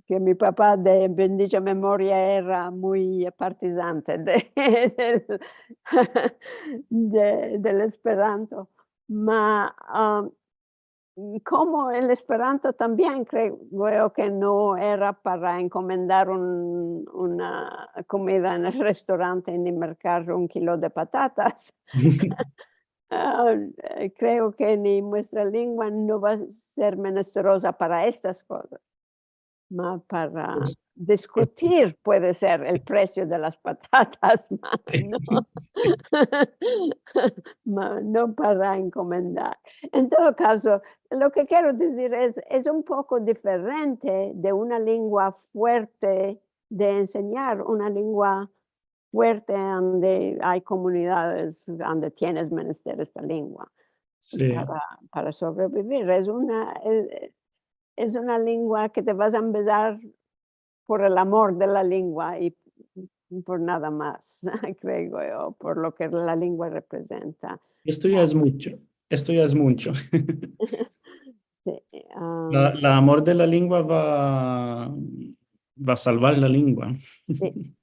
ke mi papa de bendicha memoria era muy partizante de, del, de, del esperanto. Ma, am, komo el esperanto tambien kreo ke no era para enkomendar un, una komida en el restorante ni merkar un kilo de patatas. A, e, kreo ke ni muestra lengua no va a ser menesteroza para estas kozas. Ma para diskutir puede ser el presio de las patatas, ma no, ma no para enkomendar. En todo kazo, lo ke kero dizir es, es un poko diferente de una lengua fuerte de ensenyar, una lengua fuerte ande ay komunidades ande tienes menester esta lengua para, para sovrevivir. Es una, es, es una lengua ke te vas a ambezar por el amor de la lengua i por nada mas, kreo yo, por lo ke la lengua reprezenta. Esto ya es muncho, esto ya es muncho. Si, a, la, la amor de la lengua va, va a salvar la lengua. Si.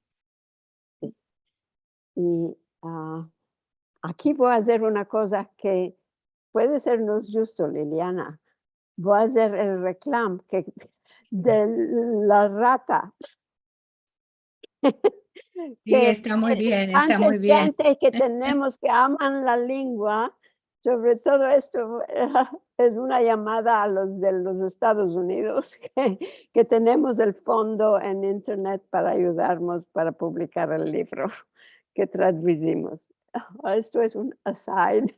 I, a, aki vo a azer una koza ke puede ser no es djusto, Liliana. Vo a azer el reklam ke de la rata. Si, ke esta muy bien, esta muy bien. Tanta djente ke tenemos ke aman la lengua, sovre todo esto, es una yamada a los de los Estados Unidos, ke, ke tenemos el fondo en internet para ayudarmos para publikar el livro ke traduzimos. Esto es un aside,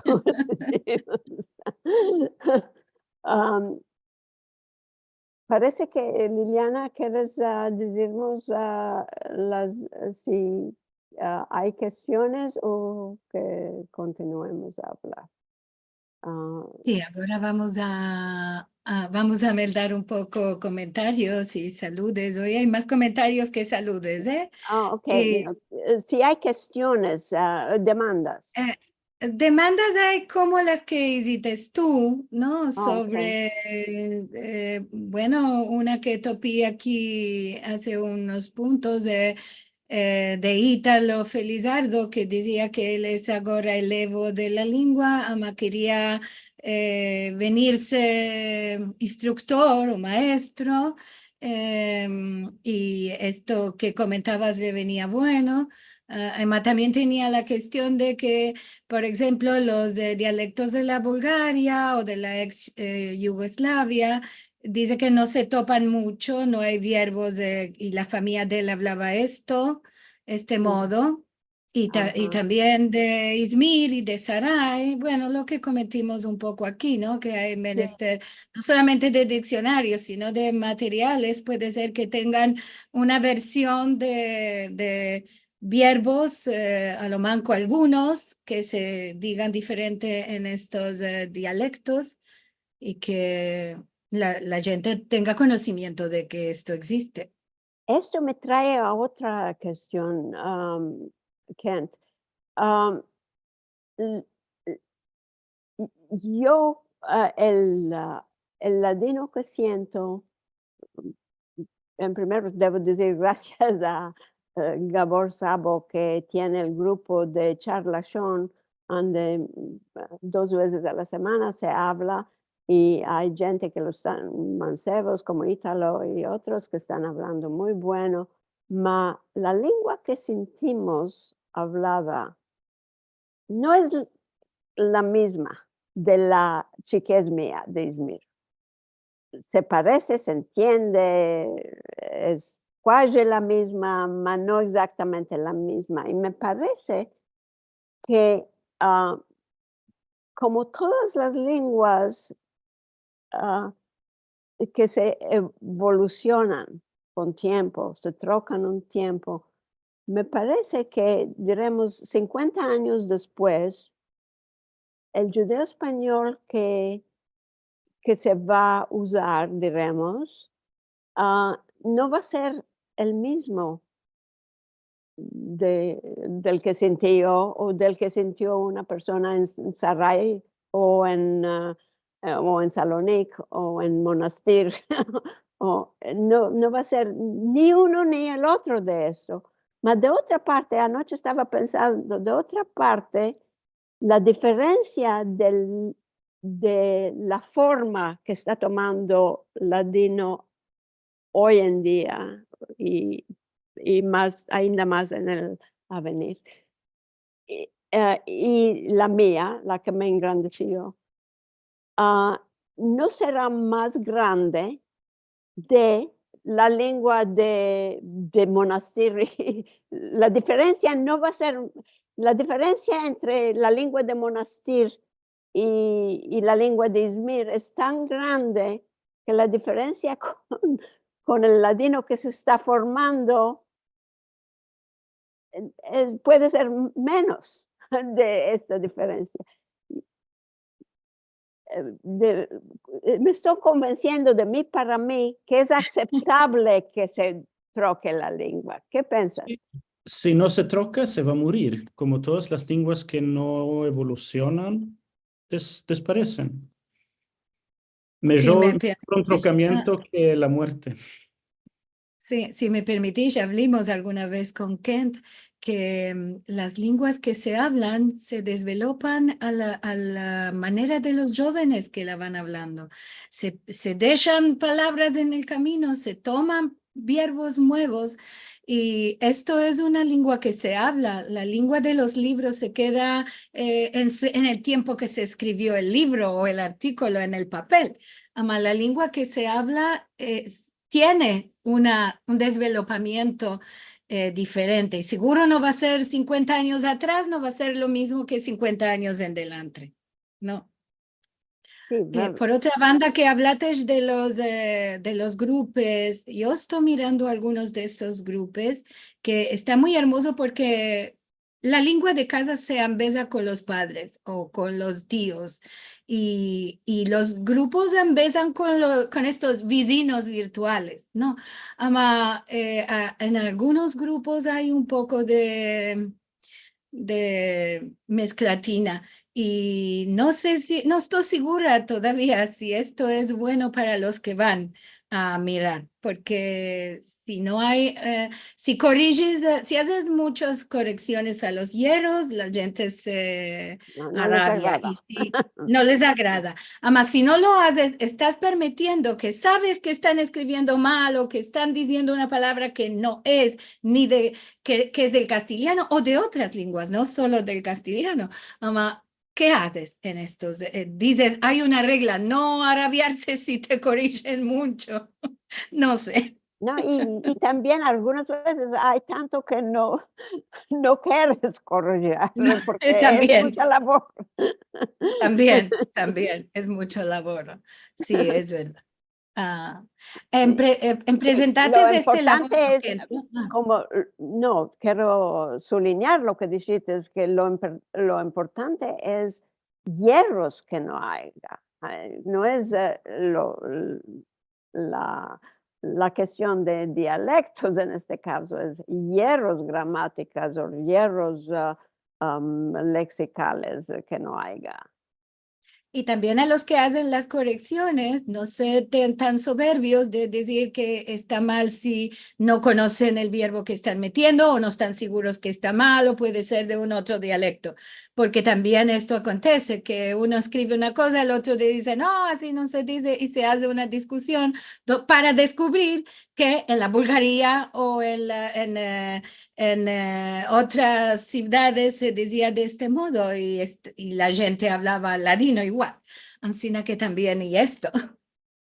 komo dizimos. Am, parese ke, Liliana, keres, a, dizirmos, a, las, si, a, ay kestiones o ke kontinuemos a avlar? A, si, agora vamos a, a, vamos a meldar un poko komentarios i saludes. Oy ay mas komentarios ke saludes, e? A, ok. E, si ay kestiones, a, demandas. E, demandas ay komo las ke izites tu, no? A, ok. Sovre, e, bueno, una ke topi aki aze unos puntos, e, e, de Italo Felizardo, ke dizia ke el es agora elevo de la lengua, ama keria, e, venirse instruktor o maestro, em, i esto ke komentavas le venia bueno. A, ema tambien tenia la kestion de ke, por enshemplo, los de dialektos de la Bulgaria o de la eks, e, Yugoslavia, dize ke no se topan muncho, no ay verbos, e, i la famiya de el avlava esto, este modo. i ta-, i tambien de Izmir i de Saray, bueno, lo ke komentimos un poko aki, no? Ke ay menester no solamente de diksionarios, sino de materiales. Puede ser ke tengan una version de, de verbos, eh, a lo manko algunos, ke se digan diferente en estos, eh, dialektos, i ke la, la djente tenga konosimiento de ke esto egziste. Esto me trae a otra kestion, am, Kent. Am, l-, l-, yo, ah, el, ah, el ladino ke siento, en primero devo dizir grasias a, eh, Gabor Szabo, ke tiene el grupo de Charlashon, ande, mm, dos vezes a la semana se avla, i ay djente ke lo estan, mansevos komo Italo i otros ke estan avlando muy bueno, ma la lengua ke sintimos avlada no es l-, la mizma de la chikez mia de Izmir. Se parese, se entiende, es kuaji la mizma, ma no egzaktamente la mizma. I me parese ke, ah, komo todas las lenguas, ah, ke se evolusionan kon tiempo, se trokan un tiempo, me parese ke, diremos, sinkuenta anyos despues, el djudeo-espanyol ke, ke se va a uzar, diremos, ah, no va a ser el mizmo de, del ke sintio o del ke sintio una persona en Saray o en, ah, eh, o en Salonik o en Monastir. O, eh, no, no va a ser ni uno ni el otro de esto. Ma de otra parte, anoche estava pensando, de otra parte, la diferensia del, de la forma ke esta tomando ladino oy en dia i, i mas, ainda mas en el avenir. I, eh, i la mia, la ke me engrandesio, ah, no sera mas grande de la lengua de, de Monastir. La diferensia no va a ser, la diferensia entre la lengua de Monastir i, i la lengua de Izmir es tan grande ke la diferensia kon, kon el ladino ke se esta formando, eh, puede ser menos de esta diferensia. Eh, de, eh, me esto konvensiendo de mi para mi ke es akseptable ke se troke la lengua. Ke pensas? Si, si no se troka, se va a murir, komo todas las lenguas ke no evolusionan, des-, desparesen. Si mejor me permites, un trokamiento ke la muerte. Si, si me permites, ya avlimos alguna vez kon Kent ke, mm, las lenguas ke se avlan se desvelopan a la, a la manera de los djovenes ke la van avlando. Se, se deshan palavras en el kamino, se toman verbos muevos, i esto es una lengua ke se avla. La lengua de los livros se keda, eh, en su, en el tiempo ke se eskrivio el livro o el artikolo en el papel. Ama la lengua ke se avla, eh, tiene una, un desvelopamiento, eh, diferente. I siguro no va a ser sinkuenta anyos atras, no va a ser lo mizmo ke sinkuenta anyos en delantre. No. Si, eh, por otra banda, ke avlates de los, eh, de los grupos, yo esto mirando algunos de estos grupos, ke esta muy ermozo porke la lengua de kaza se ambeza kon los padres o kon los tios, i, i los grupos ambezan kon lo, kon estos vizinos virtuales, no? Ama, eh, a, en algunos grupos ay un poko de, de mesklatina, i no se si, no esto sigura todavia si esto es bueno para los ke van a mirar, porke si no ay, eh, si korijes, eh, si azes munchas koreksiones a los yerros, la djente se arabia i si, no les agrada. Ama si no lo azes, estas permitiendo ke saves ke estan eskriviendo mal o ke estan diziendo una palavra ke no es, ni de, ke, ke es del kastiliano o de otras lenguas, no solo del kastiliano. Ama ke azes en estos? Eh, dizes, ay una regla, no arabiarse si te korijen muncho. No se. No, i, i tambien algunas vezes ay tanto ke no, no keres korrijir, porke es Tambien, muncha lavor. tambien, tambien es muncho lavoro. Si, es verdad. A, en pre-, e, en Si, lo prezentates este lavoro, importante es, Kent, a, komo, no, kero sublinyar lo ke dishites, ke lo imper-, lo importante es yerros ke no ayga. Ay, no es, e, lo, la, la kestion de dialektos en este kazo, es yerros gramatikas o yerros, a, am, leksikales, e, ke no ayga. I tambien a los ke azen las koreksiones, no sean tan soberbios de dizir ke esta mal si no konosen el vierbo ke estan metiendo o no estan siguros ke esta mal o puede ser de un otro dialekto. Porke tambien esto akontese, ke uno eskrive una koza, el otro le dize, "No, ansi no se dize", i se aze una diskusion do-, para deskuvrir ke en la Bulgaria o en la, en, e, en, e, otras sivdades se dizia de este modo i est-, i la djente avlava ladino igual. Ansina ke tambien i esto.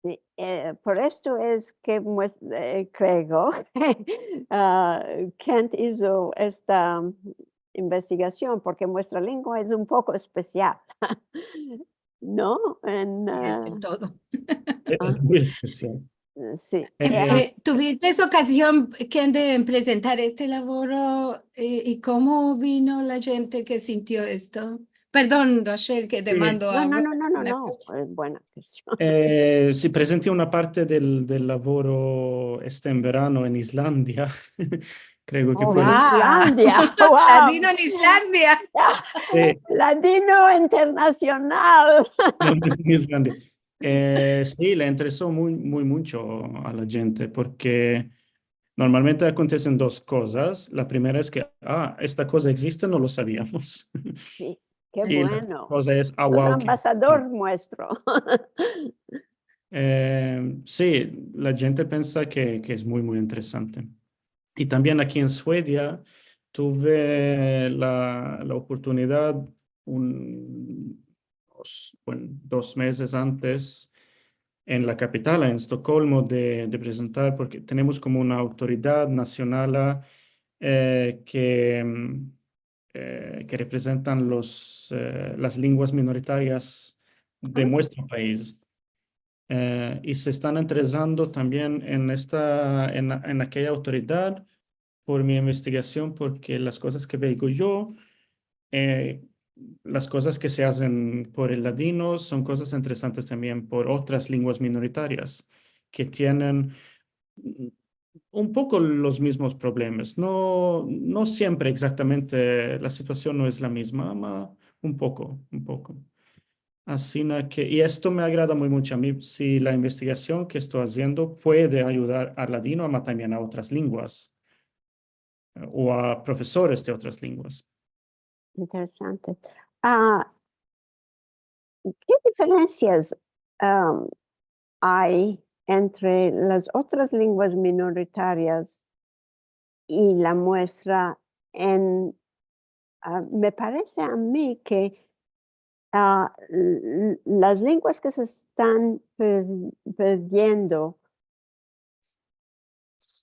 Si, e, por esto es ke mues-, e, kreo, a, Kent izo esta investigasion, porke muestra lengua es un poko espesial, no? En, Es a, del todo. Es muy espesial. Si. E, E, E, tuvites okazion, Kent, de prezentar este lavoro, e, i komo vino la djente ke sintio esto? Perdon, Rachel, ke te Si. mando No, no, agua. no, no, no, La no, es buena kestion. E, si, prezenti una parte del, del lavoro este en verano en Islandia. Kreo ke Oh, fue en Wow. Islandia, wow. Ladino en Islandia. Si. Ladino internasional. No, en Islandia. E, si, le intereso muy, muy muncho a la djente, porke normalmente akontesen dos kozas. La primera es ke, "A, esta koza existe, no lo saviamos." Si, ke bueno. I la otra koza es, "A, wow, ke interesante." Un ambasador muestro. E, si, la djente pensa ke, ke es muy, muy interesante. I tambien aki en Suedia tuve la, la oportunidad un, dos, bueno, dos mezes antes en la kapital, en Estokolmo, de, de prezentar, porke tenemos komo una autoridad nasional, e, ke, mm, e, ke reprezentan los, e, las lenguas minoritarias de muestro pais. E, i se estan interesando tambien en esta, en, en akeya autoridad por mi investigasion, porke las kozas ke veo yo, e, las kozas ke se azen por el ladino son kozas interesantes tambien por otras lenguas minoritarias ke tienen un poko los mizmos problemas. No, no siempre egzaktamente la situasion no es la mizma, ma un poko, un poko. Ansina ke, i esto me agrada muy muncho a mi, si la investigasion ke esto aziendo puede ayudar al ladino, ama tambien a otras lenguas, e, o a profesores de otras lenguas. Interesante. A, ke diferensias, am, ay entre las otras lenguas minoritarias i la muestra en, a, me parese a mi ke, a, l-, l-, las lenguas ke se estan per-, perdiendo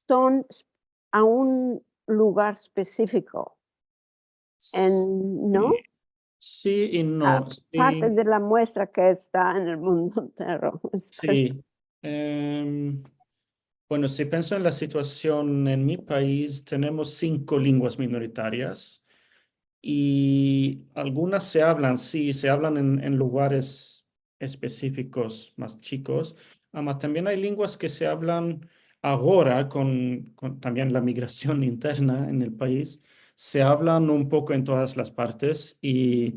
son s-, a un lugar espesifiko. En, no? Si. Si i no. A, Si. Parte de la muestra ke esta en el mundo entero. Si. Em, bueno, si penso en la situasion en mi pais, tenemos sinko lenguas minoritarias i algunas se avlan, si, se avlan en, en lugares espesifikos mas chikos, ama tambien ay lenguas ke se avlan agora kon, kon tambien la migrasion interna en el pais, se avlan un poko en todas las partes i,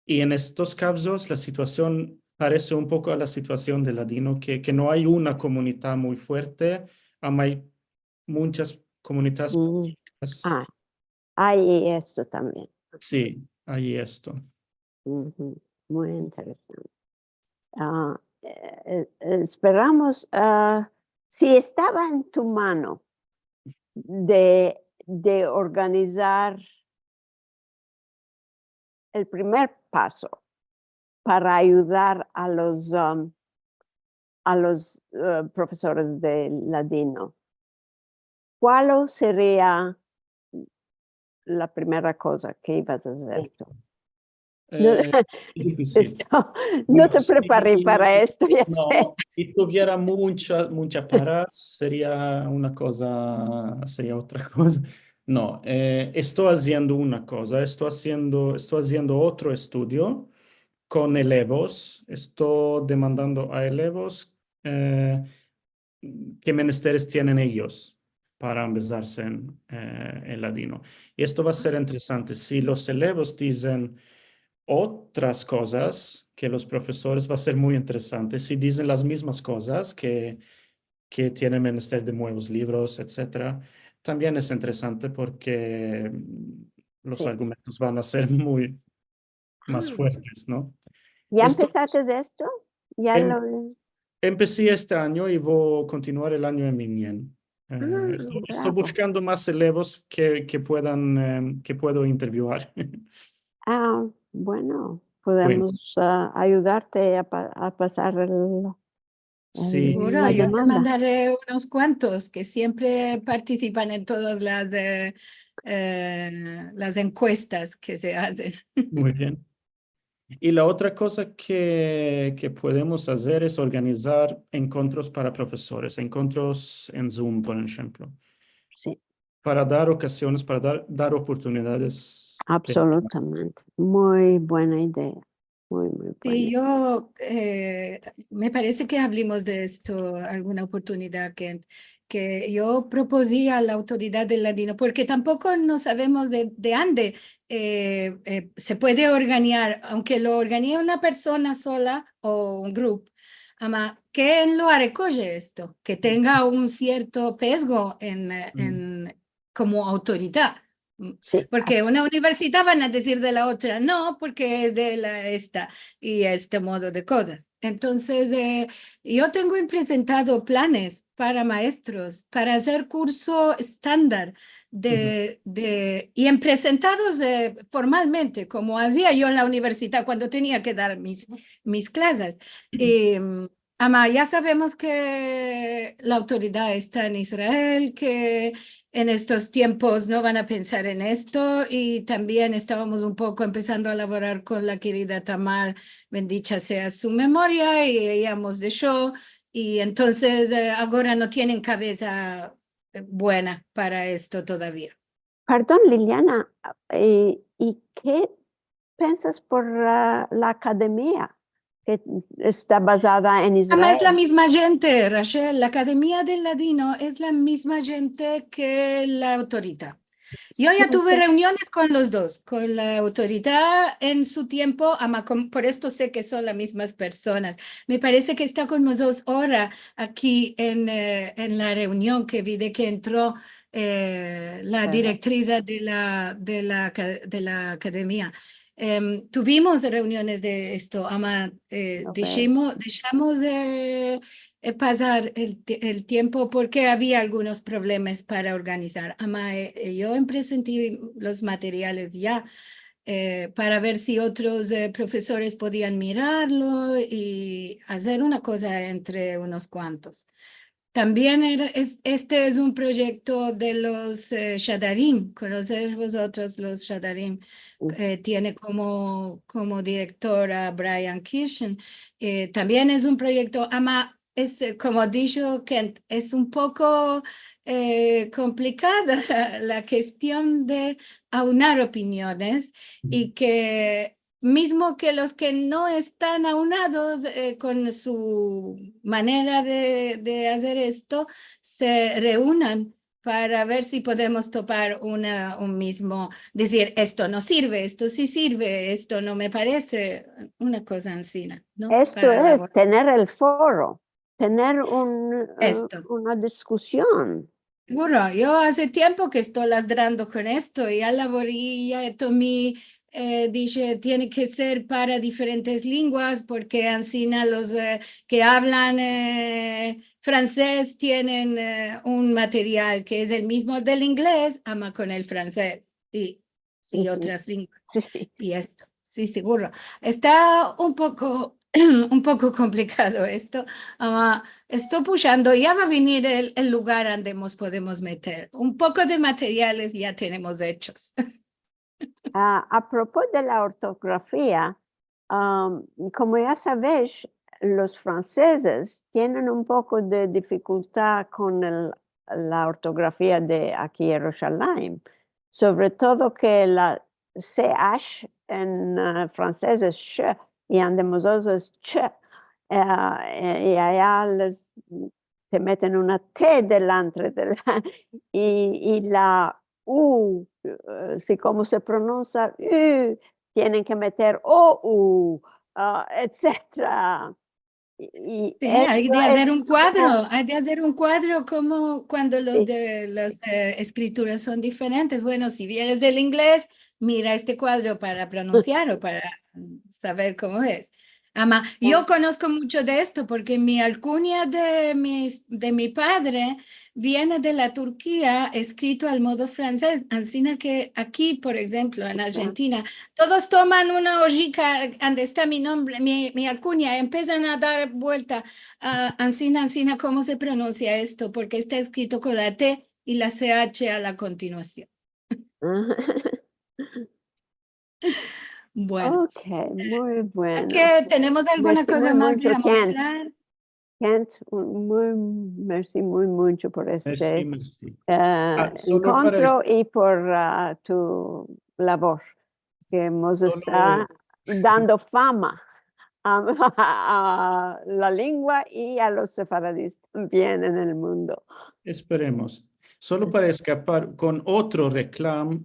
i en estos kazos la situasion parese un poko a la situasion de ladino, ke, ke no ay una komunidad muy fuerte, ama ay munchas komunidades chikas. A, ay esto tambien. Si, ay esto. Uhu, muy interesante. A, e, e, esperamos, a, si estava en tu mano de, de organizar el primer paso para ayudar a los, am, a los, eh, profesores de ladino, kual seria la primera koza ke ivas a azer tu? No, eh, difisil. Esto, no te preparé para esto, ya se. No, si tuviera muncha, muncha para, seria una koza, seria otra koza. No, eh, esto aziendo una koza, esto aziendo, esto aziendo otro estudio kon elevos, esto demandando a elevos, eh, ke menesteres tienen eyos para ambezarse en, eh, el ladino. I esto va a ser interesante. Si los elevos dizen otras kozas ke los profesores, va a ser muy interesante. Si dizen las mizmas kozas ke, ke tienen menester de muevos livros, etsetera, tambien es interesante porke, mm, los argumentos van a ser muy, mas fuertes, no? Ya empesaste esto? Ya lo... Empesi este anyo i vo a kontinuar el anyo en minien. Eh, esto, esto bushkando mas elevos ke, ke puedan, eh, ke puedo interviyuar. Ah, bueno, podemos, ah, ayudarte a pa-, a pasar el, Siguro, yo te mandare unos kuantos ke siempre partisipan en todas las, eh, eh, las enkuestas ke se azen. Muy bien. I la otra koza ke, ke podemos azer es organizar enkontros para profesores, enkontros en Zoom, por enshemplo. Si. Para dar okasiones, para dar, dar oportunidades de... Absolutamente. Muy buena idea. Muy, muy buena. Si, yo, eh, me parese ke avlimos de esto alguna oportunidad, ke, ke yo propozi a la Autoridad del Ladino, porke tampoko no savemos de, de ande, eh, eh, se puede organiar, aunke lo organie una persona sola o un grupo, ama, ke en lo arekoje esto, ke tenga un sierto pezgo en, eh, en, komo autoridad. Si. Porke una universidad van a dizir de la otra, no, porke es de la esta, i este modo de kozas. Entonses, eh, yo tengo presentado planes para maestros, para azer kurso estandar de, de, i en presentados, eh, formalmente, komo azia yo en la universidad kuando tenia ke dar mis, mis klazes. Em, Ama, ya savemos ke la autoridad esta en Israel, ke en estos tiempos no van a pensar en esto, i tambien estavamos un poko empesando a lavorar kon la kerida Tamar, bendicha sea su memoria, i eya mos desho, i entonses, eh, agora no tienen kaveza, eh, buena para esto todavia. Pardon, Liliana, eh, i ke pensas por, ah, la akademia ke esta bazada en Israel? Ama, es la mizma djente, Rachel. La Akademia del Ladino es la mizma djente ke la Autoridad. Yo ya tuve reuniones kon los dos, kon la Autoridad en su tiempo, ama, kon, por esto se ke son las mizmas personas. Me parese ke esta kon mozotros ora aki en, eh, en la reunion ke vi de ke entro eh, la direktriza de la, de la ka-, de la akademia. Em, tuvimos reuniones de esto, ama, eh, dishimo-, deshamos, eh, eh, pasar el ti-, el tiempo porke avia algunos problemas para organizar. Ama, eh, eh, yo empresenti los materiales ya, eh, para ver si otros, eh, profesores podian mirarlo i azer una koza entre unos kuantos. Tambien era, es, este es un proyekto de los, eh, Shadarim. Konosesh vozotros los Shadarim? Eh, tiene komo, komo direktor a Brian Kirschen. Eh, tambien es un proyekto, ama, es, eh, komo disho Kent, es un poko, eh, komplikada la kestion de aunar opiniones i ke mizmo ke los ke no estan aunados, eh, kon su manera de, de azer esto, se reunan para ver si podemos topar una, un mizmo, dizir, "Esto no sirve, esto si sirve, esto no me parese", una koza ansina, no? Esto es tener el foro, tener un, eh, una diskusion. Siguro, yo aze tiempo ke esto ladrando kon esto, i ya lavori, ya tomi, eh, dishe, tiene ke ser para diferentes lenguas, porke ansina los, eh, ke avlan, eh, fransez tienen, eh, un material ke es el mizmo del inglez, ama kon el fransez i, i otras lenguas. I esto, si, siguro. Esta un poko un poko komplikado esto. Ama esto pushando, ya va a venir el, el lugar ande mos podemos meter. Un poko de materiales ya tenemos echos. A, a propos de la ortografia, am, komo ya savesh, los fransezes tienen un poko de difikultad kon el, la ortografia de aki Yerushalayim, sovre todo ke la C H en, a, fransez es sh, i ande mozotros es ch, e, e, i aya les, te meten una T delantre de la, i, i la U, e, si komo se pronunsia U, tienen ke meter O U, a, etsetera. I, i Si, ay esto de es azer un komo kuadro, ay de azer un kuadro komo kuando los Si. de, las, e, eskrituras son diferentes. Bueno, si vienes del inglez, mira este kuadro para pronunsiar o para, mm, saver komo es. Ama, yo konosko muncho de esto porke mi alkunya de mis, de mi padre viene de la Turkia, eskrito al modo fransez. Ansina ke aki, por enshemplo, en Arjentina, todos toman una ojika ande esta mi nombre, mi, mi alkunya, empesan a dar buelta, a, ansina, ansina, komo se pronunsia esto? Porke esta eskrito kon la T i la C H a la kontinuasion. Bueno. Ok, muy bueno. Ke tenemos alguna koza mas de amostrar? Kent, un, muy, mersi muy muncho por este, Mersi, mersi. e, enkontro i por, a, tu lavor, ke mos esta dando fama a, a la lengua i a los sefaradis tambien en el mundo. Esperemos. Solo para eskapar kon otro reklam,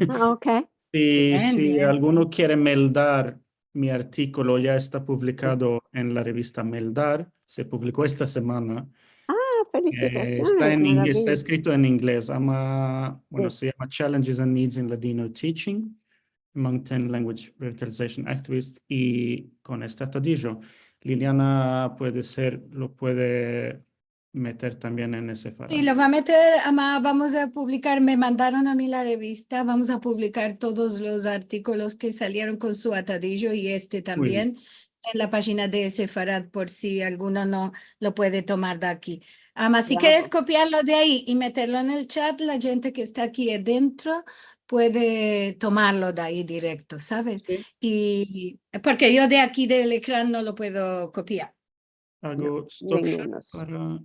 A, ok. si, si alguno kere meldar mi artikolo, ya esta publikado en la revista Meldar, se publiko esta semana. A, E, felisitasiones, esta en ing-, esta maraviya. eskrito en inglez, ama, bueno, Si. Se yama Challenges and Needs in Ladino Teaching, Among ten Language Revitalization Activists, i kon esta tadijo, Liliana puede ser, lo puede meter tambien en ese fara. Si, lo va a meter, ama, vamos a publikar, me mandaron a mi la revista, vamos a publikar todos los artikolos ke salieron kon su atadijo i este tambien en la pajina de Sefarad, por si alguno no lo puede tomar de aki. Ama, si keres kopiarlo de ayi i meterlo en el chat, la djente ke esta aki adentro puede tomarlo de ayi direkto, saves? Si. I, porke yo de aki del ekran no lo puedo kopiar. Ago stop share para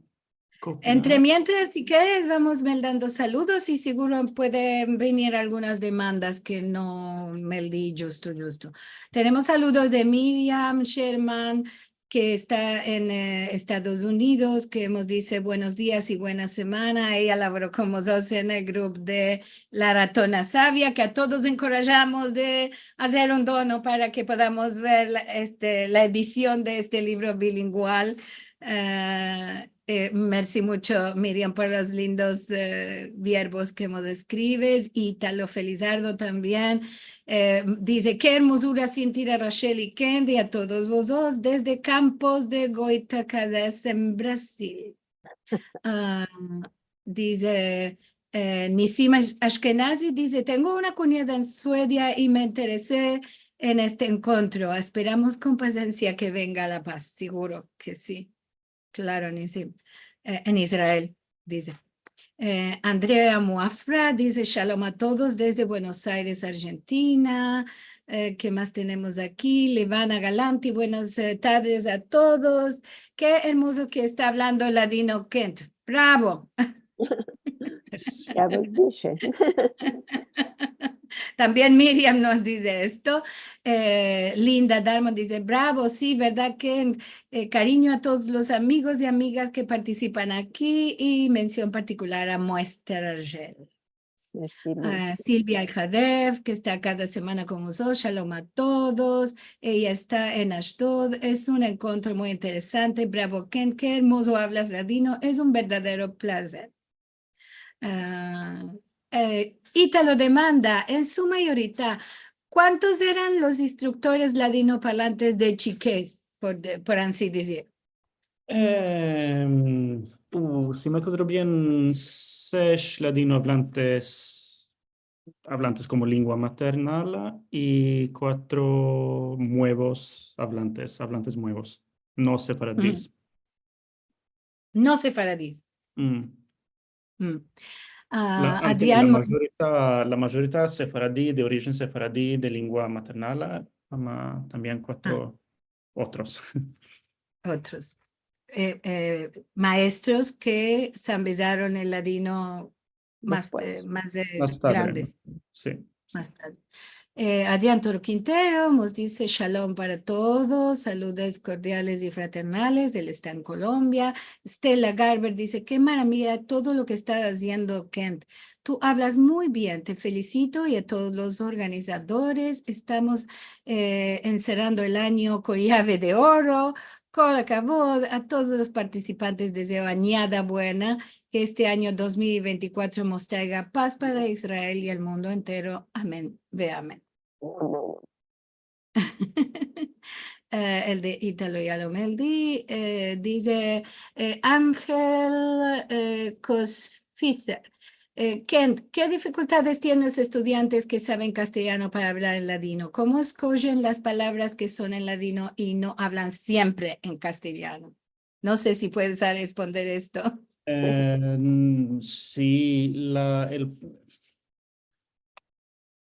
kopiar. Entremientras, si keres, vamos meldando saludos i siguro pueden venir algunas demandas ke no meldi djusto, djusto. Tenemos saludos de Miriam Sherman, ke esta en, e, Estados Unidos, ke mos dize buenos dias i buena semana. Eya lavro kon mozotros en el grupo de La Ratona Savia, ke a todos enkorajamos de azer un dono para ke podamos ver la, este, la edision de este livro bilingual. E, e, mersi muncho, Miriam, por los lindos, e, verbos ke mos eskrives. Italo Felizardo tambien, e, dize: "Ke ermozura sintir a Rachel i Kent i a todos vozotros dezde Campos de Goitacazes en Brazil." A, dize, e, Nissim Ash-, Ashkenazi dize: "Tengo una kunyada en Suedia i me interese en este enkontro. Asperamos kon pasensia ke venga a La Paz." Siguro ke si. Klaro, Nissim. E, en Israel, dize. E, Andrea Muafra dize: "Shalom a todos dezde Buenos Aires, Arjentina." E, ke mas tenemos aki? Levana Galanti, buenas, e, tardes a todos. Ke ermozo ke esta avlando ladino Kent. Bravo. Ya vos dishe. Tambien Miriam mos dize esto. E, Linda Darmon dize: "Bravo, si, verdad ke, e, karinyo a todos los amigos i amigas ke partisipan aki i mension partikular a Muester Argel." Mersi muncho. A, Silvia Alhadev, ke esta kada semana kon mozotros. Shalom a todos. Eya esta en Ashdod. Es un enkontro muy interesante. Bravo, Kent, ke ermozo avlas ladino. Es un verdadero plazer. A, e, Italo demanda, en su mayorita, kuantos eran los instruktores ladinoparlantes de chikez, por de, por ansi dizir? Em, u, si me akodro bien, sesh ladinoavlantes avlantes komo lengua maternala i kuatro muevos avlantes, avlantes muevos, no sefaradis. No sefaradis. Mm. Mm. La, Ah, ansi ke la Adrian Mos- majorita, la majorita sefaradi, de orijen sefaradi, de lengua maternala, ama tambien kuatro otros. Otros. Eh, eh, maestros ke se ambezaron el ladino mas, Despues. eh, mas, eh, Mas tadre, grandes. Si. Mas tadre. Eh, Adrian Toro Quintero mos dize: "Shalom para todos, saludes kordiales i fraternales, el esta en Kolombia". Stella Garber dize: "Ke maravia todo lo ke esta aziendo Kent. Tu avlas muy bien, te felisito i a todos los organizadores. Estamos, eh, enserando el anyo kon yave de oro. Kol hakavod, a todos los partisipantes dezeo anyada buena, ke este anyo dos mil ventikuatro mos traiga paz para Israel i el mundo entero. Amen ve amen". Eh, el de Italo Yalomeldi, eh, dize, eh, Angel, eh, Kosfiser, eh, Kent, ke difikultades tienen los estudiantes ke saven kastelyano para avlar en ladino? Komo eskojen las palavras ke son en ladino i no avlan siempre en kastelyano? No se si puedes a responder esto. Eh, mm, si, la, el,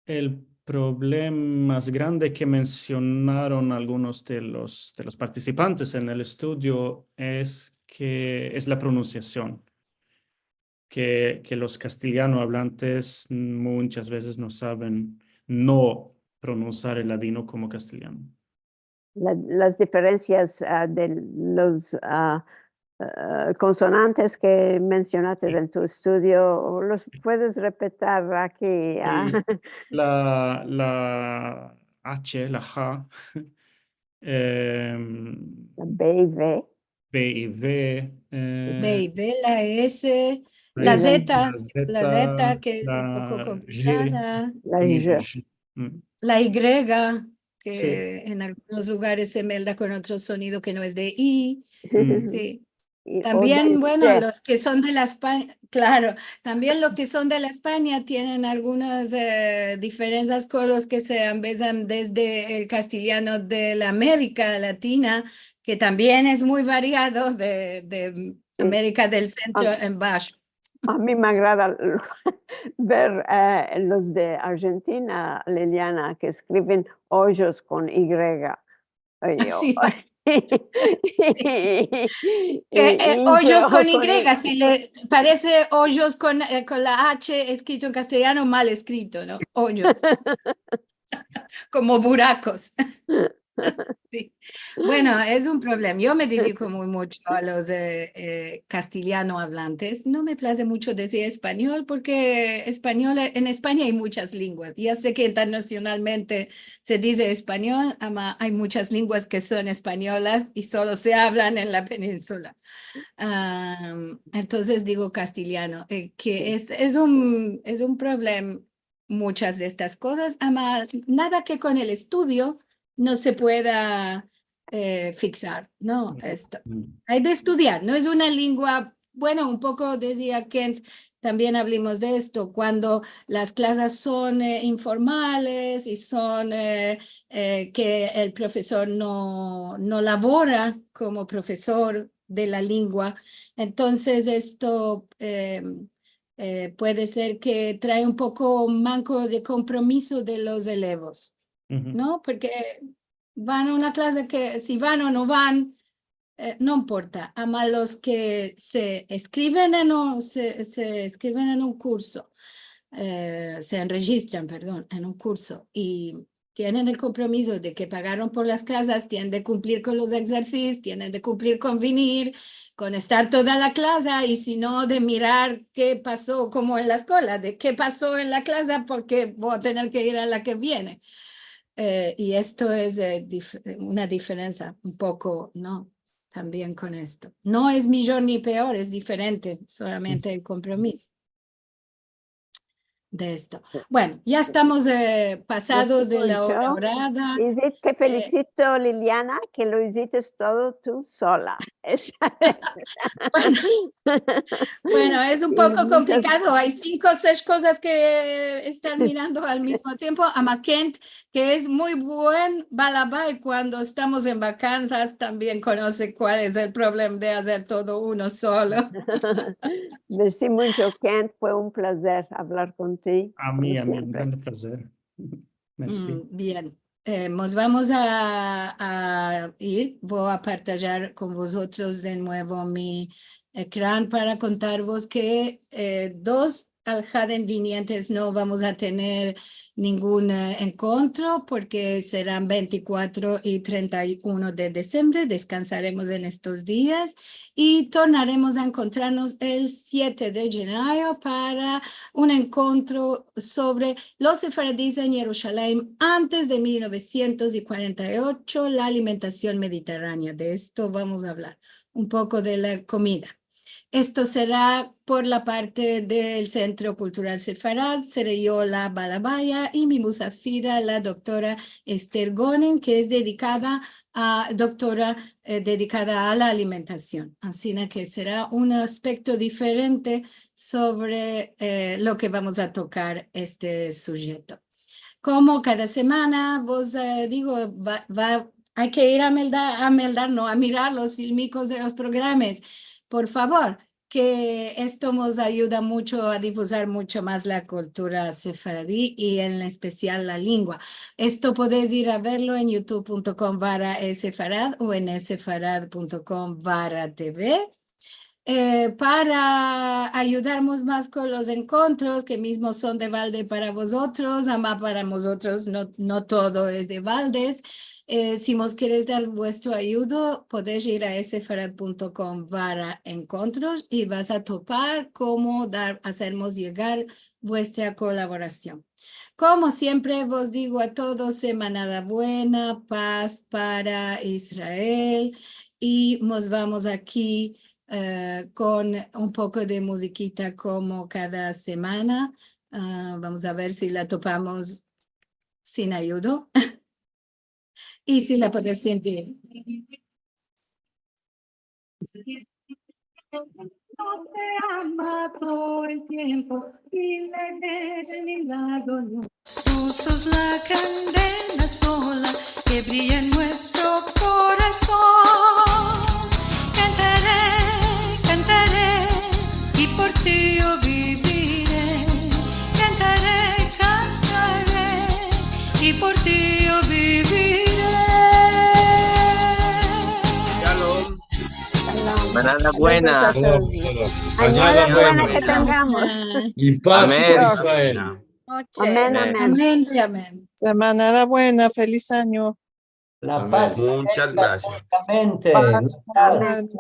el problema mas grande ke mensionaron algunos de los, de los partisipantes en el estudio es ke es la pronunsiasion, ke, ke los kastelyano avlantes muchas vezes no saven no pronunsar el ladino komo kastelyano. La, las diferensias, ah, de los, ah, ah, konsonantes ke mensionaste en tu estudio, los puedes repetir aki? Ah, Si, la, la H, la H, em, la B i V. B i V, eh, B i V, la S, la la S, Z, la la Z, Z, ke es un poko la G, komplikada, La también la G. G. Mm. la Y, Si. ke en algunos lugares se melda kon otro sonido ke no es de I. Mm. Si. I, o Tambien, de bueno, C. los ke son de la Espa-, klaro, tambien los ke son de la Espanya tienen algunas, eh, diferensias kon los ke se ambezan desde el kastelyano de la Amerika Latina, ke tambien es muy variado de, de Si. Amerika del Sentro A, en basho. a mi me agrada ver, eh, los de Arjentina, Liliana, ke eskriven ojos kon Y. Ay, Asi. ay. Si. I, Ke, eh, i ojos ojos kon kon Y, Y. si le parese ojos kon, eh, kon la H eskrito en kastelyano, mal eskrito, no? Ojos. Komo burakos. Si. Bueno, es un problema. Yo me dediko muy mucho a los, eh, eh, kastelyano avlantes. No me plaze mucho dizir espanyol porke espanyol, eh, en Espanya ay muchas lenguas. Ya se ke internasionalmente se dize espanyol, ama ay muchas lenguas ke son espanyolas i solo se avlan en la peninsula. Am, entonses digo kastelyano, eh, ke es, es un, es un problema muchas de estas kozas, ama nada ke kon el estudio no se pueda, eh, fiksar, no? Esto. Ay de estudiar, no es una lengua, bueno, un poko dizia Kent, tambien avlimos de esto, kuando las klazas son, eh, informales i son, eh, eh, ke el profesor no, no lavora komo profesor de la lengua, entonses esto, eh, eh, puede ser ke trae un poko manko de kompromiso de los elevos, no? Porke van a una klaze ke si van o no van, eh, no importa. Ama los ke se enskriven en un, se, se enskriven en un kurso, eh, se enrejistran, pardon, en un kurso i tienen el kompromiso de ke pagaron por las klazas, tienen de kumplir kon los egzersis, tienen de kumplir kon vinir, kon estar toda la klaze, i si no, de mirar ke paso, komo en la eskola, de ke paso en la klaze, porke vo a tener ke ir a la ke viene. Eh, i esto es, eh, dif-, una diferensa un poko, no? Tambien kon esto. No es mijor ni peor, es diferente, solamente el kompromiso. de esto. Bueno, ya estamos, eh, pasados de la orada. Izi, te felisito, Liliana, ke lo izites todo tu sola. Bueno, bueno, es un poko komplikado. Ay sinko o sesh kozas ke estan mirando al mizmo tiempo. Ama Kent, ke es muy buen balabay, kuando estamos en vakansas tambien konose kual es el problema de azer todo uno solo. Mersi muncho, Kent. Fue un plazer avlar kontigo. A mi, a mi, un grande plazer. Mersi. Mm, bien. Eh, mos vamos a, a ir. Vo a partajar kon vozotros de muevo mi ekran para kontarvos ke, eh, dos alhaden vinientes no vamos a tener ningun, eh, enkontro, porke seran ventikuatro i trenta i uno de disembre. Deskansaremos en estos dias i tornaremos a enkontrarmos el siete de jenayo para un enkontro sovre los sefaradis en Yerushalayim antes de mil novesientos i kuarenta i ocho, la alimentasion mediterranea. De esto vamos a avlar un poko, de la komida. Esto sera por la parte del Sentro Kultural Sefarad. Sere yo la balabaya i mi musafira, la doktora Esther Gonen, ke es dedikada a, doktora, eh, dedikada a la alimentasion. Ansina ke sera un aspekto diferente sovre, eh, lo ke vamos a tokar este sujeto. Komo kada semana vos, eh, digo, va, va, ay ke ir a meldar, a meldar, no, a mirar los filmikos de los programas, por favor, ke esto mos ayuda muncho a difuzar muncho mas la kultura sefaradi i en espesial la lengua. Esto podesh ir a verlo en youtube punto com barra sefarad o en sefarad punto com barra tv. Eh, para ayudarmos mas kon los enkontros, ke mizmo son de balde para vozotros, ama para mozotros no, no todo es de baldes. Eh, si mos keresh dar vuestro ayudo, podesh ir a sefarad punto com barra enkontros i vas a topar komo dar, azermos yegar vuestra kolaborasion. Komo siempre vos digo a todos, semanada buena, paz para Israel, i mos vamos aki, eh, kon un poko de muzikita komo kada semana. Ah, vamos a ver si la topamos sin ayudo. I si la podesh sentir. Te ama todo el tiempo i la eternidad no. Tu sos la kandela sola ke briya en muestro korason. Kantare, kantare, i por ti yo bivire. Kantare, kantare, i por ti yo bivire. Shalom. Semanada buena. Añada buena ke tengamos. I paz para Israel. Amen, amen. Amen i amen. Semanada buena, felis anyo. La paz. Munchas grasias. Paz. Amen.